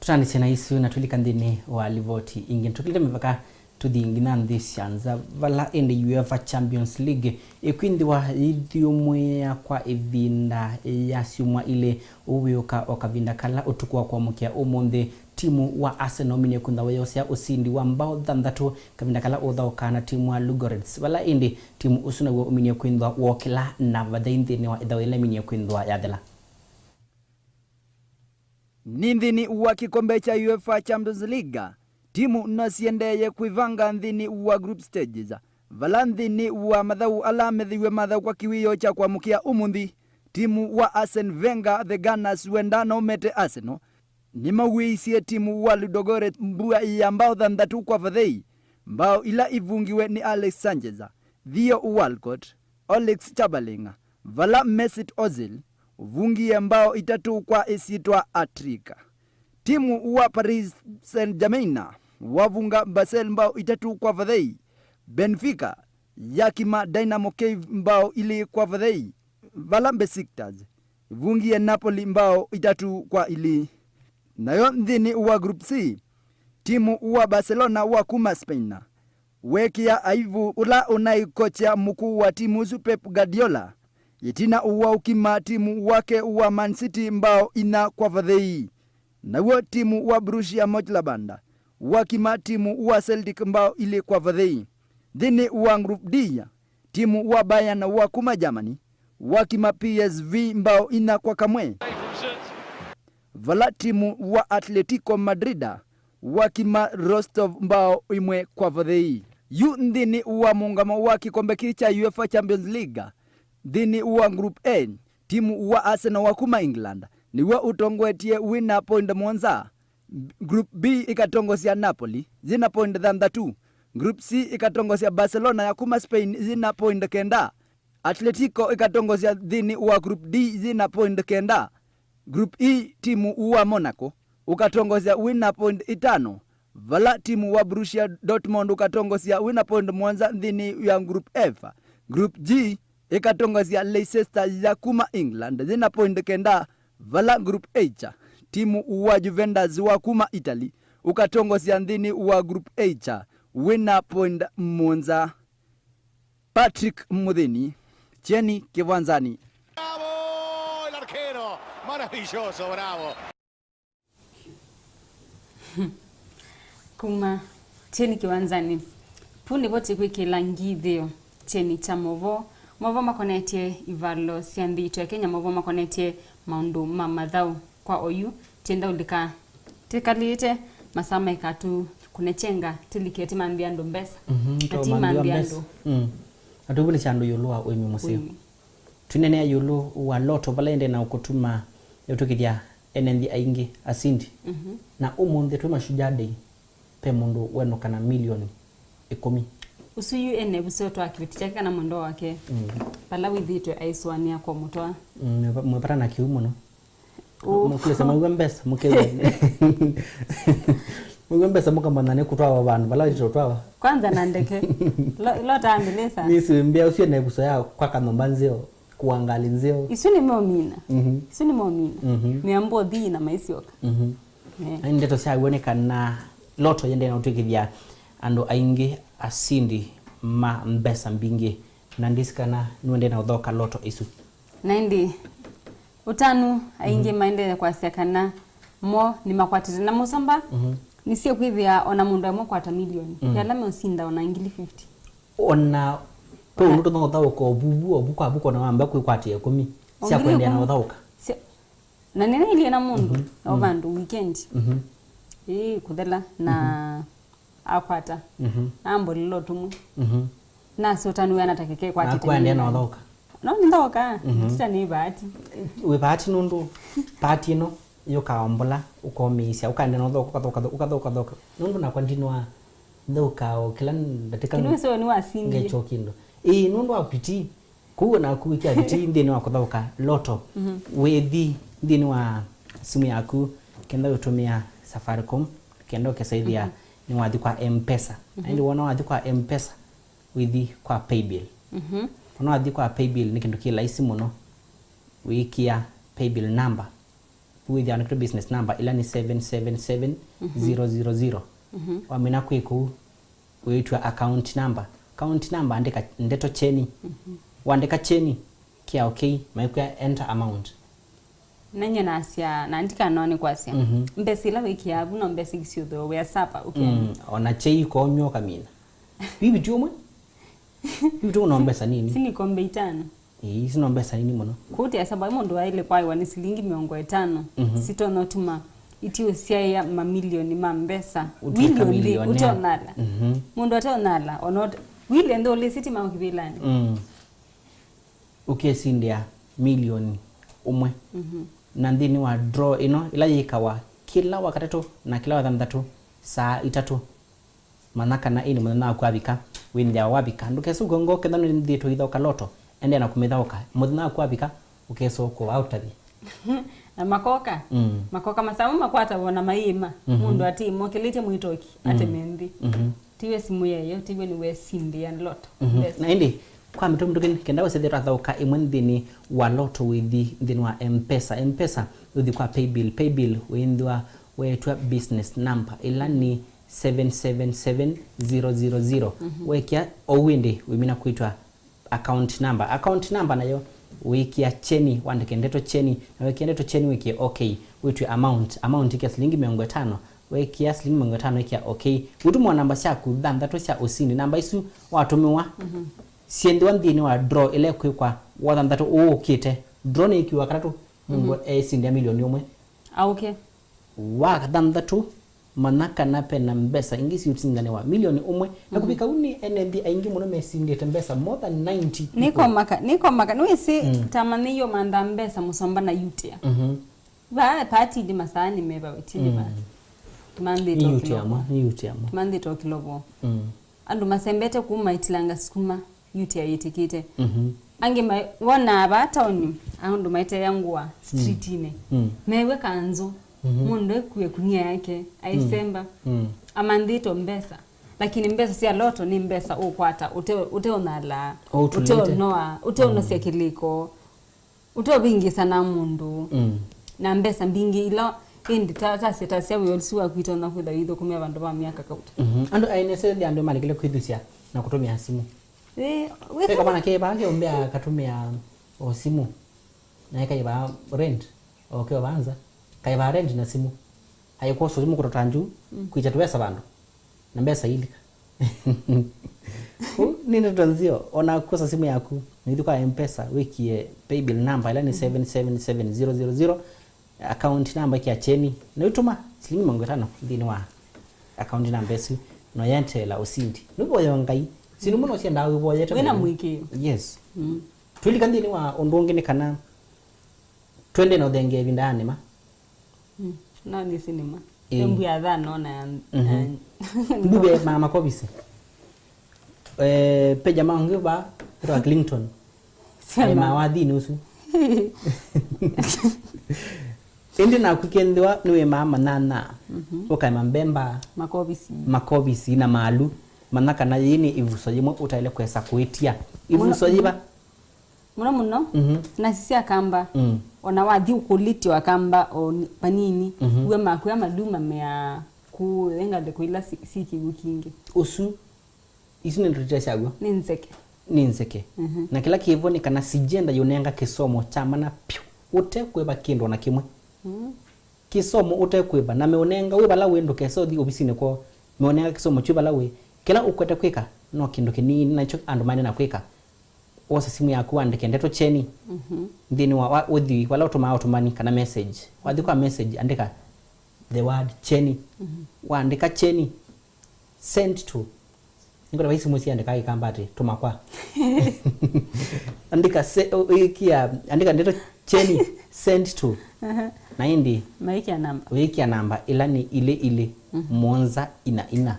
Tũtanĩsye na isu na twĩlika nthĩnĩ wa livoti ingĩ. Nĩtũkĩlĩte mĩvaka tũthi nginya nthĩ sya nza, vala ĩndĩ UEFA Champions League ĩkwĩthĩwa yĩithyũmũĩa kwa ĩvinda ya syumwa ilĩ. Ũu wĩũka o kavinda kala ũtukũ wa kũamũkĩa ũmũnthĩ, timu wa Arsenal ũminie kwĩthĩwa weyoosya ũsindi wa mbao thanthatũ kavinda kala ũthaũkaa na timu wa Ludogorets, vala ĩndĩ timu ũsu naw'o ũminie kwĩthĩwa wookĩla na vathei nthĩnĩ wa ĩthaũ yĩla ĩminie kwĩthĩwa yathela. Nĩ nthĩnĩ wa kĩkombe kya UEFA Champions League, timu no siendeeye kwĩvanga nthĩnĩ wa group stages, vala nthĩnĩ wa mathaũ ala methĩiwe mathaũkwa kĩwĩoo kya kũamũkĩa ũmũnthĩ, timu wa Arsene Wenger The Gunners wenda no mete Arsenal, nĩmauĩisye timu wa Ludogorets mbua ya mbao thanthatũ kwa vathei, mbao ila ivungiwe nĩ Alex Sanchez, Theo Walcott, Alex Chamberlain, vala Mesut Ozil ũvungie mbao itatũ kwa ĩsyĩtwa hat-trick. Timu wa Paris Saint-Germain wavunga Basel mbao itatũ kwa vathei. Benfica yakima Dynamo Kyiv mbao ilĩ kwa vathei, vala Besiktas ĩvungie Napoli mbao itatũ kwa ilĩ. Nayo nthĩnĩ wa Group C, timu wa Barcelona wa kuma Spain weekĩa aivu ũla ũnaĩ kocha mũkũũ wa timu ũsu Pep Guardiola, ĩtina wa ũkima timu wake wa Man City mbao inya kwa vathei. Naw'o timu wa Borussia Mönchengladbach wakima timu wa Celtic mbao ilĩ kwa vathei. Nthĩnĩ wa Group D, timu wa Bayern wa kuma Germany wakima P S V mbao inya kwa kamwe, vala timu wa Atletico Madrid wakima Rostov mbao ĩmwe kwa vathei. Yu nthĩnĩ wa mũũngamo wa kĩkombe kĩĩ kya UEFA Champions League, nthĩnĩ wa Group A, timu wa Arsenal wa kuma England nĩw'o ũtongoetye wĩ na point mũonza. Group B ĩkatongosya Napoli yĩ na point thanthatũ. Group C ĩkatongosya Barcelona ya kuma Spain yĩ na point kenda. Atletico ĩkatongosya nthĩnĩ wa Group D yĩ na point kenda. Group E, timu wa Monaco ũkatongosya wĩ na point itano, vala timu wa Borussia Dortmund ũkatongosya wĩ na point mũonza nthĩnĩ ya Group F. Group G ĩkatongosya Leicester ya kuma England yĩ na point kenda, vala Group H, timu wa Juventus wa kuma Italy ũkatongosya nthĩnĩ wa Group H wĩ na point mũonza. Patrick Mũthĩni, Kyeni Kĩwanzanĩ. ¡Bravo! El arquero. Maravilloso, bravo. Kuma Kyeni Kĩwanzanĩ. Pu nĩvo tĩkwĩkĩla ngithĩo kyeni kya movoo. Movoo makonetye ivalo sya nthĩ itũ ya Kenya, movoo makonetye maũndũ ma mathaũ. Kwa oyu, tienda ũlika tĩkalĩte masaa maikatũ kũnechenga tĩlike tĩmanthie andũ mbesa. Mhm, na tũmanthie tĩmanthie mbesa. Andũ. Mm. Na tũvunĩsya andũ ĩũlũ wa ũĩmi mũseo. Ũĩmi. Twĩneenea ĩũlũ wa loto vala ĩendee na ũkũtuma ĩtw'ĩkĩthya ene nthĩ aingĩ asindi. Mhm. Na ũmũnthĩ twĩ Mashujaa Day, ve mũndũ wenũka na milioni ĩkũmi. Ũsu yu ene vuseo twa kĩveti kyake kana mwendwa wake. Mm. Vala wĩthĩĩtwe aisũanĩa kwa mũtwa. Mm, mwĩva-, mwĩvata na kĩu mũno. Ũ. Mũkwĩsa maw'a mbesa, mũkew'a. Maw'a mbesa mũkamanya nĩ kũtwawa vandũ vala wĩtĩtwe ũtwawa. Kwanza na ndeke. Lo-, lota ambulance. Nĩsĩ mbĩa ũsu ene vuseo ya kwaka nyũmba nzeo. Kũa ngalĩ nzeo. Isu nĩmomina. Mhm. Isu nĩmomina. Mhm. Mĩambo ũthi na maisyoka. Mhm. Eh. Na ndeto syaw'o nĩ kana loto yĩendee na ũtw'ĩkĩthya andũ aingĩ asindi ma mbesa mbingĩ, na ndĩsĩ kana nĩwendee na ũthoka loto isu. Na ĩndĩ ũtanu aingĩ, mhm, maendee kwasya kana mo nĩmakwatĩte na mũsamba. Mhm. Nĩsĩ kwĩthĩa ona mũndũ amwe kwata milioni. Mm. Yala meũsinda ona ngili fifty. Ona, ona, tũũndũ tũthaũka ũvuvu, ũvu kwa vuko na wamba kwĩkwatĩa ĩkũmi sya kwendeea na ũthaũka. Sya-, na nĩnailyĩ na mũndũ, mhm, o, mm, vandũ weekend. Mhm. Ĩĩ, kũthela na, mhm, akwata. Mhm. Na ambolela ũtũmwe. Mhm. Nasũtanw'a na takeke kwa Naku aendea na ũthaũka. No nĩ nthaũka. Mhm. Tita nĩ bahati. Wĩ bahati nũndũ bahati ĩno yũkaombola, ũkomĩĩsya, ũkaendea na ũthaũka, ũkathaũka, ũkathaũka, ũkathaũka. Nũndũ nakwa ndinwa thaũka o kĩla ndatĩka. Kĩnũseo nĩ wasindie. Ngekyo kĩndũ. Ĩĩ, nũndũ wa pitii. Kũu naku wĩkĩa pitii nthĩnĩ wa kũthaũka loto. Mhm. Wĩthi nthĩnĩ wa simu yaku, kenda ũtũmĩa Safaricom, kenda ũkesaĩthĩa Mhm. nĩwathi kwa M-Pesa. Na Mhm. ĩndĩ wona wathi kwa M-Pesa, wĩthi kwa paybill. Mhm. Wona wathi kwa paybill nĩ kĩndũ kĩ laisi mũno. Wĩkĩa paybill number. Wĩthĩa wandĩkĩtwe business number, ĩla nĩ seven seven seven zero zero zero. Mhm. Wamina kwĩ kũu, wĩtw'a account number. Account number, andĩka ndeto kyeni. Mhm. Wandĩka kyeni, kĩa okay, maikwĩa enter amount. Nanyie nasya, na ndikanone kwasya. Mhm. Mbesa ila wĩkĩaa vu no mbesa ingĩ syũthĩwe wĩa sapa, ũkĩa. Mm, ona kyei konywa ũkamina. Vivi tu ũmwe? Vivi tu no mbesa nini? Si nĩ kombe itano. Ĩĩ, isu no mbesa nini mũno. Kũu tĩasa vai mũndũ waĩle kwaĩwa nĩ silingi mĩongo ĩtano, Mhm. sitonya ũtuma itiũsyaĩa mamilioni ma mbesa. Ũtuĩka Wili ũnthĩ millionaire. Ũteonala. Mhm. Mũndũ ateonala, ona ũte-, wili nthĩ ũlĩ sitima ũkĩvĩlanĩ. Mm. Ũkesindĩa milioni ũmwe. Mhm. Na nthĩnĩ wa draw ĩno, ĩla yĩkawa kĩla Wakatatũ na kĩla Wathanthatũ saa itatũ, manya kana ĩndĩ mũthenya waku wavika, wĩnthĩawa wavika. Ndũkesũke ngoo kethwa nĩnthĩtwe ithaũka loto, endeea na kũmĩthaũka. Mũthenya waku wavika, ũkesa ũkũa ũtavye. Na makoka, Mm. makoka masamu makwataw'a na maĩma, Mhm. mũndũ atĩmokĩlĩtye mwĩtoki, Mm. ateme nthĩ. Mhm. Tiwe simũ yeyo, tiwe nĩwesindĩa loto. Mhm. Mbesa. Na ĩndĩ, kwa mĩtũmĩtũkĩ, kenda wĩsĩthĩa twathaũka ĩmwe nthĩnĩ wa loto wĩthi nthĩnĩ wa M-Pesa. M-Pesa, ũthi kwa paybill. Paybill, wĩnthĩwa weetw'a business number, ĩla nĩ seven seven seven zero zero zero. Mhm. Wekĩa ou ĩndĩ, wĩmina kwĩtwa account number. Account number nayo, wĩkĩa kyeni, wandĩke ndeto kyeni, na wekĩa ndeto kyeni, wĩkĩe okay, wĩtw'e amount. Amount ĩkĩa silingi mĩongo ĩtano. Wekĩa silingi mĩongo ĩtano, ĩkĩa okay. Ũtũmwa namba syaku thanthatũ sya ũsindi. Namba isu watũmĩwa, Mhm. syĩnthĩwa nthĩnĩ wa draw ĩla ĩkwĩkwa Wathanthatũ ũũ ũkĩte. Draw nĩĩkiwa Wakatatũ, mũndũ Mhm. eĩsindĩa milioni ũmwe. Aũke. Wakathanthatũ, manya kana pena mbesa ingĩ siũsindanĩwa milioni ũmwe. Na Mhm. kũvika ũu nĩ ene nthĩ aingĩ mũno mesindĩte mbesa, more than ninety people. Nĩkomaka, nĩkomaka. Nĩwĩsĩ Mm. tamanyĩie ũmantha mbesa mũsomba na yutia. Mhm. Vaa pati ndi masaani meva wĩtini va. Mm. Manthĩtwe Nĩ yutia kĩlovo. Mwa, nĩ yutia mwa. Manthĩtwe kĩlovo. Mm. Andũ masembete kuma itilanga sukuma, yutia yĩtĩkĩte. Mhm. Angĩ ma-, wonaa vaa taoni, andũ maiteea ngũa streetinĩ. Mm. Mew'e kanzũ, Mhm. mũndũ ekue kunia yake, aisemba, Mm. amanthĩtwe mbesa. Lakini mbesa sya loto nĩ mbesa ũkwata, ũte-, ũteũnalaa, Ũtũlĩte. ũteũnoa, ũteũnosya Mm. kĩlĩko. Ũteũvĩngĩsa na mũndũ. Mm. Na mbesa mbingĩ ila ĩndĩ ta, tasya, tasya wĩa ũsu waku itonya kwĩtha wĩithũkũmĩa vandũ va myaka kauta. Mhm. Andũ aĩ nĩsethĩa andũ malekile kwĩthusya na kũtũmĩa simũ. Ĩ, wĩ- Eka mwana kevaa keũmbea katũmĩa o simũ. Na ekaĩvaa rent. O keo vanza. Kaĩvaa rent na simũ. Aĩkwosa simũ kũtota nju, Mm. kwĩkya tũvesa vandũ. Na mbesa ilika. Ũu nĩ ndeto nzeo, ona kwosa simũ yaku, nĩthi kwa M-Pesa, wĩkie paybill number, ĩla nĩ Mhm. seven seven seven zero zero zero, account number kĩa kyeni, na ũtũma silingi mĩongo ĩtano nthĩnĩ wa account number ĩsu, na ũyenteela ũsindi. Nũvoya Ngai, sindu mũno siendaa wĩvoyete Wĩna Ngai. Mũĩkĩĩo. Yes. Mm. Twĩlika nthĩnĩ wa ũndũ ũngĩ nĩ kana twende na ũthengee ĩvinda ya nĩma. Mm. No nĩ sinema. Ĩĩ. Embu ya thaa nona ya, Mhm. ya Nduve ma makovisi. Eh, peja ma ũngĩ va, etwa Clinton. Sema. Aĩ ma wathini ũsu. Ĩndĩ naku kĩnthĩwa nĩwĩmaa manyanya. Mhm. Ũkaĩma mbemba. Makovisi. Makovisi na maalu. Manya kana yĩĩ nĩ ĩvuso yĩmwe ũtaĩle kwesa kũĩtia. Ĩvuso Mũno- yĩva? Mũno mũno, Mhm. nasi sya kamba, Mm. ona wathi ũkũlĩtyo akamba o ni- vanini, Mhm. uwe makwĩa maluma mea kũenga ndeto ila si- si kĩw'ũ kingĩ. Ũsu, isu nĩ ndoto syaw'o. Nĩ nzeke. Nĩ nzeke. Mhm. Na kĩla kĩvo nĩ kana sijenda yũnenga kĩsomo kya mana pyũ, ũte kwĩva kĩndũ ona kĩmwe. Mhm. Kĩsomo ũtekwĩva, na meũnenga wĩ vala wĩ, ndũkese ũthi ovisinĩ kwoo, meũnenga kĩsomo kyũ vala wĩ. Kĩla ũkwete kwĩka no kĩndũ kĩnini, nakyo andũ maende na kwĩka. Wosa simũ yaku, wandĩke ndeto kyeni Mhm. nthĩnĩ wa, wa ũthi vala ũtũmaa ũtũmani kana message. Wathi kwa message, andĩka the word kyeni. Mhm. Waandĩka kyeni, send to Nĩngwenda vai simũ siandĩka Kĩkamba atĩ, "Tũma kwa." Andĩka se-, ũ-, ĩkĩa, andĩka ndeto kyeni, "Send to." Aha. Na ĩndĩ maĩkĩa namba. Wĩkĩa namba ĩla nĩ ilĩ ilĩ, mhm, mũonza ina ina,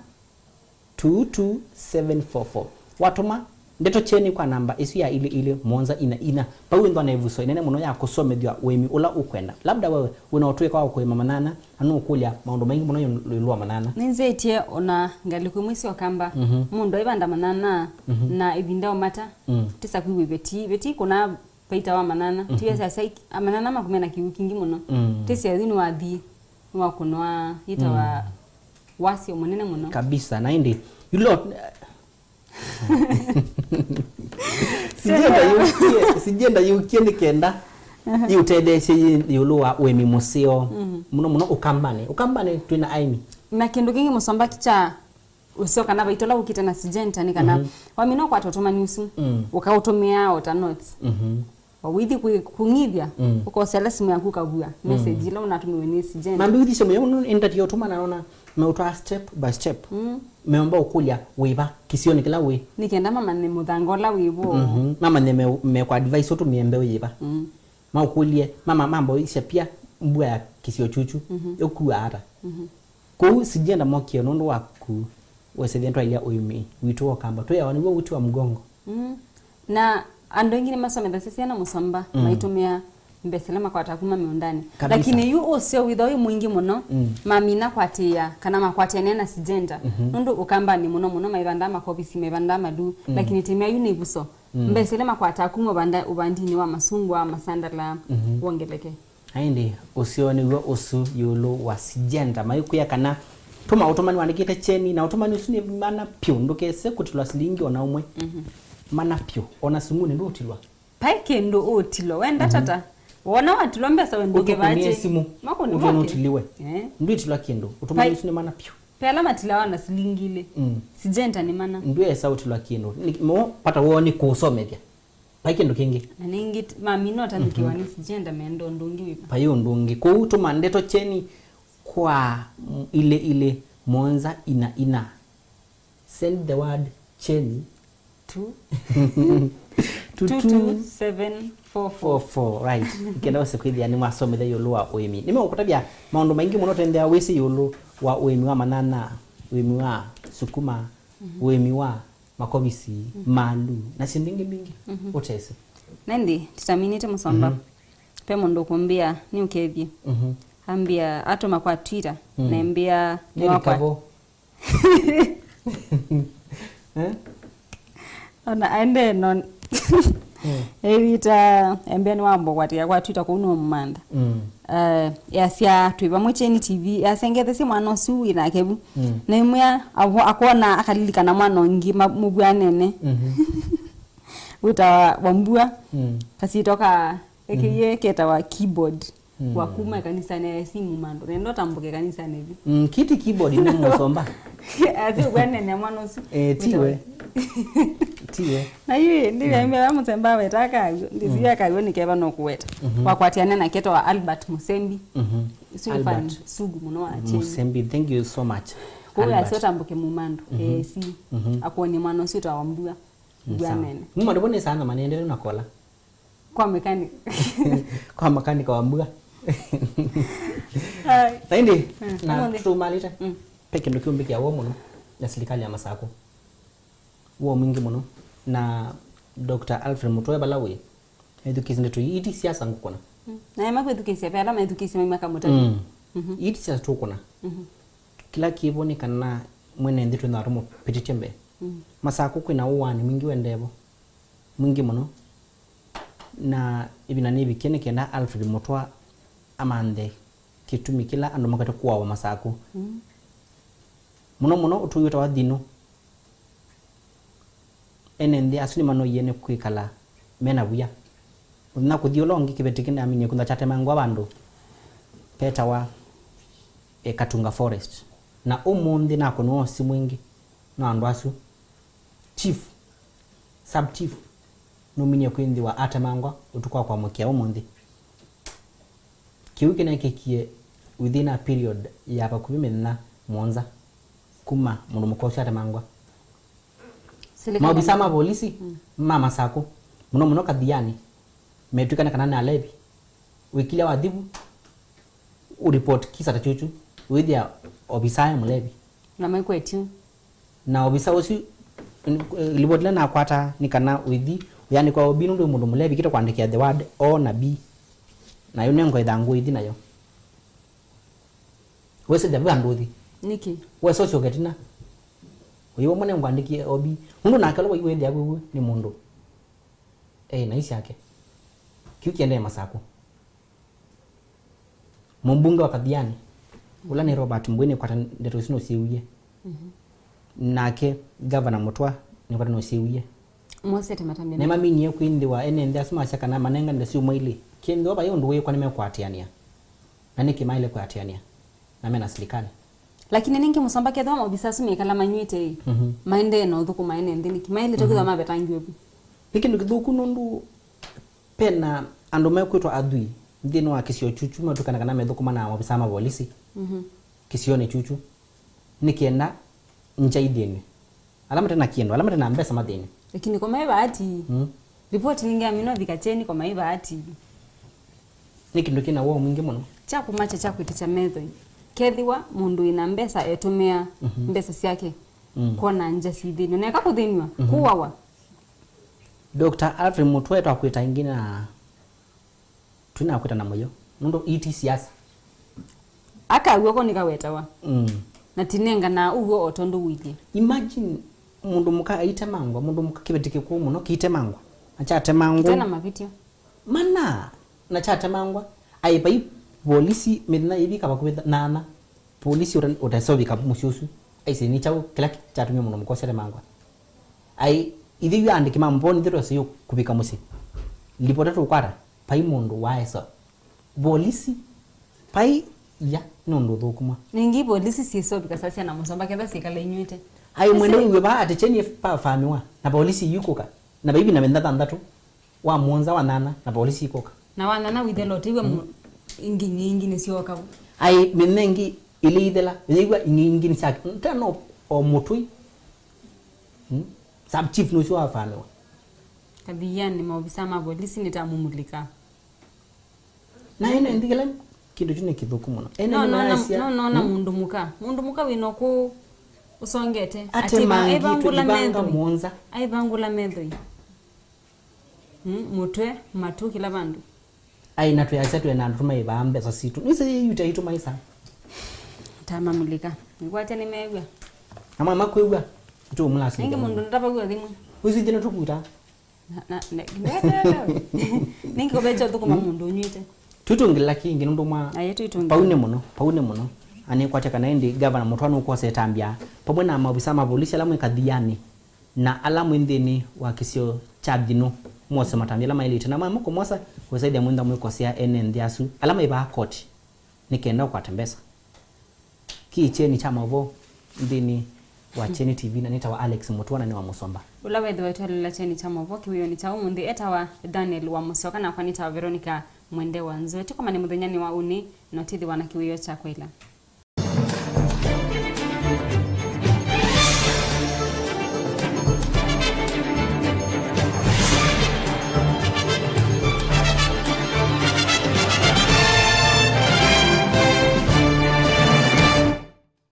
two two seven four four. Watũma ndeto kyeni kwa namba ĩsu ya ilĩ ilĩ mũonza ina ina, vau wĩthwa na ĩvuso ĩnene mũno ya kũsomethw'a ũĩmi ũla ũkwenda. Labda wewe wĩna ũtũĩka wa kũĩma manyanya, na nũũkũlya maũndũ maingĩ mũno ĩũlũ wa manyanya. Nĩnzĩtye ona ngalĩko imwe sya Ũkamba, mhm, mũndũ aivanda manyanya, mhm, na ĩvinda ũmata, mm, tĩsa kwĩw'a iveti, iveti kũna vaita wa manyanya, mhm, tiwesasya manyanya makumya na kĩw'ũ kingĩ mũno. Mm. Tĩsya yu nĩwathi, nĩwakũnwa yĩtawa, mm, wasyo mũnene mũno. Kabisa, na ĩndĩ, you lot, sijenda yũkie, sijenda yũkie nĩ kenda, aha, yĩũtetheesye ĩ-, ĩũlũ wa ũĩmi mũseo. Mhm. Mũno mũno Ũkambanĩ. Ũkambanĩ twĩna aĩmi. Na kĩndũ kĩngĩ mũsomba kya ũseo kana vaita ũla ũkĩte na Syngenta nĩ kana, mhm, wamina ũkwata ũtũmani ũsu, mm, ũkaũtũmĩa o ta notes. Mhm. Wawĩthi kũi-, kũng'ithya, mm, ũkosela simũ yaku ũkavua, mm, message ĩla ũnatũmĩwe nĩ Syngenta. Mambe ũthisye mũyo mũno, ĩndĩ ũtũma na nona meũtwaa step by step. Mm. Meomba ũkũlya wĩva kĩsionĩ kĩla wĩ. Nĩ kenda mamanye mũthanga ũla wĩ vo. Mhm. Mamanye me, mekwa advice ũtũmĩe mbeũ yĩva. Mm. Maũkũlye, mama mamboisya pia mbua ya kĩsio kyuchu, mhm, ĩkuaa ata. Mhm. Kwoou Syngenta mokie nũndũ waku, wesethĩa twailya ũĩmi witũ wa Ũkamba. Twĩawa nĩw'o uti wa mgongo. Mm. Na andũ aingĩ nĩmasomethasya syana mũsomba, mm, maitũmĩa mbesa ila makwataa kuma mĩũndanĩ. Kabisa. Lakini yu ũseo wĩthawa wĩ mwingĩ mũno, mm, mamina kwatĩĩa kana makwatĩanĩa na Syngenta. Mhm. Nũndũ Ũkambanĩ mũno mũno maivandaa makovisi, maivandaa maluu. Mm. Lakini tĩmea yu nĩ ĩvuso. Mm. Mbesa ila makwataa kuma ũvanda-, ũvandinĩ wa masungwa, masandala, mhm, wongeleke. Na ĩndĩ ũseo nĩw'o ũsu ĩũlũ wa Syngenta. Maikwĩa kana tũma ũtũmani wandĩkĩte kyeni, na ũtũmani ũsu nĩ mana pyũ, ndũkese kũtilwa silingi ona ũmwe. Mhm. Mana pyũ, ona simunĩ ndũũtilwa. Vai kĩndũ ũũtilwa, wenda, mhm, tata. Wona watilwa mbesa we ndũkevaa kyeni. Ũtũkũnie simũ, makũni ũtwone moke. Ũtiliwe. Eh. Ndwĩtilwa kĩndũ, ũtũmani, vai, ũsu nĩ mana pyũ. Ve ala matilawa na silingi ilĩ. Mm. Syngenta nĩ mana. Ndwĩesa ũtilwa kĩndũ. Nĩ, mo, vata woo nĩ kũũsomethya. Vai kĩndũ kĩngĩ. Na nĩngĩ t-, mamina ũtandĩkĩwa, mhm, nĩ Syngenta menda ũndũ ũngĩ wĩva. Vai ũndũ ũngĩ. Kwoou tũma ndeto kyeni kwa, mm, ilĩ ilĩ mũonza ina ina. Send the word kyeni. Two. Two two seven four four. Four four, right. Nĩkenda wese kwĩthĩa nĩmwasomethya ĩũlũ wa ũĩmi. Nĩmeũkũtavya maũndũ maingĩ mũno ũtethĩawa wĩsĩ ĩũlũ wa ũĩmi wa manyanya, ũĩmi wa sukuma, mhm, ũĩmi wa makovisi, mhm, maluu, na syĩndũ ingĩ mbingĩ, mhm, ũtesĩ. Na ĩndĩ, tũtaminĩte mũsomba, mhm, ve mũndũ ũkũmbĩa nĩũkethye. Mhm. Ambĩa atũma kwa Twitter, mm, na embĩa nĩ nĩwakwa. Recover. Eh? Ona aendee no. Mm. Ĩvita embĩa nĩwamba kwatĩĩa kwa Twitter kũu nĩwamũmantha. Mm. Eh, yasya twĩ vamwe Kyeni T V, yasya ngethesye mwana ũsu wĩ nake vu. Mm. Na imwĩa avo akwona akalilikana mwana ũngĩ ma-, mũvw'anene. Mhm. Wĩtawa Wambua. Mm. Kasyĩtwa ka, eke, mm, ye ketawa Keyboard. Mm. Wa kuma kanisanĩ ya esimu mandũ. Nenda ũtambũke kanisanĩ vi. Mm, kiti keyboard nĩ mũsomba. Asi ũvw'anene mwana ũsu. Eh, tiwe. Tiwe. Na yu, mm, ndĩvyaimbe va mũsemba weta kaw'o. Ndĩsivya, mm, kaw'o nĩ keva no kũweta. Mhm. Wakwatiane na ketawa Albert Musembi. Mhm. Ũsu nĩ fan sugu mũno wa Kyeni. Musembi, thank you so much. Kwa hiyo Albert. Asi ũtambũke mumando. Mhm. Eh, si. Mhm. Akuonie mwana ũsu ũtawa Mbua. Ni sawa. Mbua nene. Mumando nĩ sana manendele na kola. Kwa mechanic. Kwa mechanic wa Mbua. Ai. Na ĩndĩ, mm, na ũmũnthĩ tũmalĩte. Mm. Ve kĩndũ kĩũmbĩkĩa woo mũno na silikalĩ ya Masakũ. Woo mwingĩ mũno. Na Doctor Alfred Mutua vala wĩ, ethukĩĩsye ndeto ii, iti siasa ngũkũna. Mm. Na ema kwĩthukĩĩsya ve ala methukĩĩsye maima kamũtavya. Mm. Mhm. Iti siasa tũkũna. Mhm. Kĩla kĩvo nĩ kana mwene nthĩ twĩna tũmũpĩtĩtye mbee. Mm. Masakũ kwĩna ũwaani mwingĩ wendeevo. Mwingĩ mũno, na ĩvinda nĩvikie nĩ kenda Alfred Mũtwa amanthe kĩtumi kĩla andũ makwete kũawa Masakũ. Mm. Mũno mũno ũtũi ũtawa Thinũ. Ene nthĩ asu nĩmanoie nĩ kwĩkala me na wia. Mũthenya kũthi ũla ũngĩ kĩveti kĩnaminie kũntha kyatemangwa vandũ petawa, e, Katunga Forest. Na ũmũnthĩ nakũnwa ũsi mwingĩ na andũ asu. Chief, sub chief, nũminie kwĩnthĩwa atemangwa ũtukũ wa kwamũkĩa ũmũnthĩ. Kĩu kĩnekĩkie within a period ya vakuvĩ mĩthenya mũonza kuma mũndũ mũka ũsu atemangwa. Serikali maobisa ma polisi, mm, ma Masakũ, mũno mũno Kathiani, metw'ĩkana kana nĩ alevi. Wĩkilya wathi vu, ũripoti kisa ta kyũkyũ, wĩthĩa obisa e mũlevi. Na maikwetyu. Na obisa ũsu, n-, livoti ĩla nakwata nĩ kana ũithi ũyandĩkwa O B nũndũ wĩ mũndũ mũlevi, kĩta kwandĩkĩa the word O na B. Nayo nengwa ĩthangũ ũithi nayo. Wesĩthya vu andũ ũthi. Nĩkĩ? Wesa ũsyoke ĩtina. Ũyĩ ũmwe nengwandĩkie O B. Nũndũ nake ũla waiwĩthĩa vu nĩ mũndũ e na isyake. Kĩu kĩendee Masakũ. Mũmbunge wa Kathiani, ũla nĩ Robert Mbui, nĩkwata ndeto isu nũsyĩwie. Mhm. Nake Gavana Mũtwa nĩkwata nũsyĩwie. Mosete matambya. Nĩmaminie kwĩthĩwa ene nthĩ asu masya kana manengane syumwa ilĩ. Kĩthĩwa vai ũndũ wĩkwa nĩmekwatĩanĩa. Na nĩkĩ maĩle kwatĩanĩa? Na mena silikalĩ. Lakini ningĩ mũsomba kethwa maovisa asu mekala manyw'ĩte ĩ, mhm, maendee na ũthũkũma ene nthĩ nĩkĩ? Maĩlĩte kwĩthwa, mhm, mavetangiwe vu. Nĩ kĩndũ kĩthũku nũndũ pena andũ mekwĩtwa athwii nthĩnĩ wa kĩsio kyũkyũ matw'ĩkana kana methũkũma na maovisa ma volisi, mhm, kĩsionĩ kyũkyũ nĩ kenda ngya ithĩnw'e. Ala mate na kĩndũ, ala mate na mbesa mathĩnw'e. Lakini ko mai bahati. Mm. Ripoti ningĩ amina vika cheni ko mai bahati. Nĩ kĩndũ kĩna woo mwingĩ mũno. Kya kũmakya kya kwĩtĩkya methoi. Kethĩwa mũndũ wĩna mbesa etũmĩa, mhm, mbesa syake, mm, kwona ngya syĩ thĩnw'e. Neka kũthĩnw'a, mhm, kũwawa. Doctor Alfred Mũtwe twakwĩta ĩngĩ na twĩnakwĩta na mũyo. Nũndũ iti siasa. Akaw'a ko nĩkawetawa. Mm. Na tinengana ũw'o o tondũ ũilyĩ. Imagine mũndũ mũka aitemangwa, mũndũ mũka kĩveti kĩkũũ mũno kĩitemangwa. Na kyatemangwa. Kĩte na mavĩtyo. Mana, na kyatemangwa, aĩ vai polisi mĩthenya ĩvika vakuvĩ nana, polisi ũta-, ũtasovika mũsyĩ ũsu, aisye nĩ kyaũ kĩla kyatumie mũndũ mũka ũsu atemangwa. Aĩ, ithyĩ yu andĩki ma mvoni, ithyĩ twasĩie kũvika mũsyĩ. Lipota tũkwata, vai mũndũ waesa. Polisi, vai ya, nĩ ũndũ ũthũkũma. Ningĩ polisi syĩsovika sasya na mũsomba ketha syĩkala inyw'ĩte. Aĩ, mwende wĩw'e vaa atĩ cheni pafamiwa, na polisi yikũka, na vaivi na mĩthenya thanthatũ. Wa mũonza, wa nana, na polisi ikũka. Na wa nana wĩthela ũtĩw'a mu-, ingĩ nyingĩ nĩsyooka vu. Aĩ, mĩthenya ĩngĩ ĩlĩ ĩthela, yĩw'a ingĩ, ingĩ nĩsyake. Tena o, o mũtũi. Hmm? Sub chief nũsyo wafamiwa. Kathiani, maovisa ma polisi nĩtamũmulika. Na ene nthĩ kĩla kĩndũ kyu nĩ kĩthũku mũno. Ene no, nona, nĩmaasya, no, nona, hmm? Mũndũ mũka. Mũndũ mũka wĩna kũ ũsongete. Atemangĩtwe ivanga mũonza. Aivangũla methoi. Mm, mũtwe, matũ, kĩla vandũ. Ai, na twĩasya twĩ na andũ tũmaĩvaa mbesa sitũ. Nĩsĩ yĩyuta itũ maisa. Tamamulika. Nĩkwatya nĩmew'a. Amwe makwĩw'a. Itũ mũlasya. Ningĩ mũndũ ndatavaw'a thimũ. Ũisu ithina tũkuta. Na, na, ne-, ne-, ne-, ne-, ningĩ kũvecha ũthũkũma mũndũ ũnyw'ĩte. Twĩtũngĩla kĩngĩ nũndũ mwa. Aye, twĩtũngĩla. Pau nĩ mũno, pau nĩ mũno. Anĩkwatya kana ĩndĩ Gavana Mũtwa nũkwosa ĩtambya pamwe na maovisa ma volisi ala mwĩ Kathiani. Na ala mwĩ nthĩnĩ wa kĩsio kya Thinũ, mwose matambya ala maĩlĩte, na mwamũka kũmosa kũsaĩthya mwĩntha mwĩkosea ene nthĩ asu ala maĩvaa koti nĩ kenda ũkwate mbesa. Kĩ kyeni kya maũvoo nthĩnĩ wa Kyeni T V, na nĩtawa Alex Mũtua na nĩ wa Mũsomba. Ũla wĩthĩwa ĩtwaĩlĩla kyeni kya maũvoo kĩwĩonĩ kya ũmũnthĩ etawa Daniel wa Mũsyoka, nakwa nĩtawa Veronica Mwende wa Nzue. Tũkomane mũthenyanĩ wa ũnĩ na ũtĩthĩwa na kĩwĩo kya kwaĩla.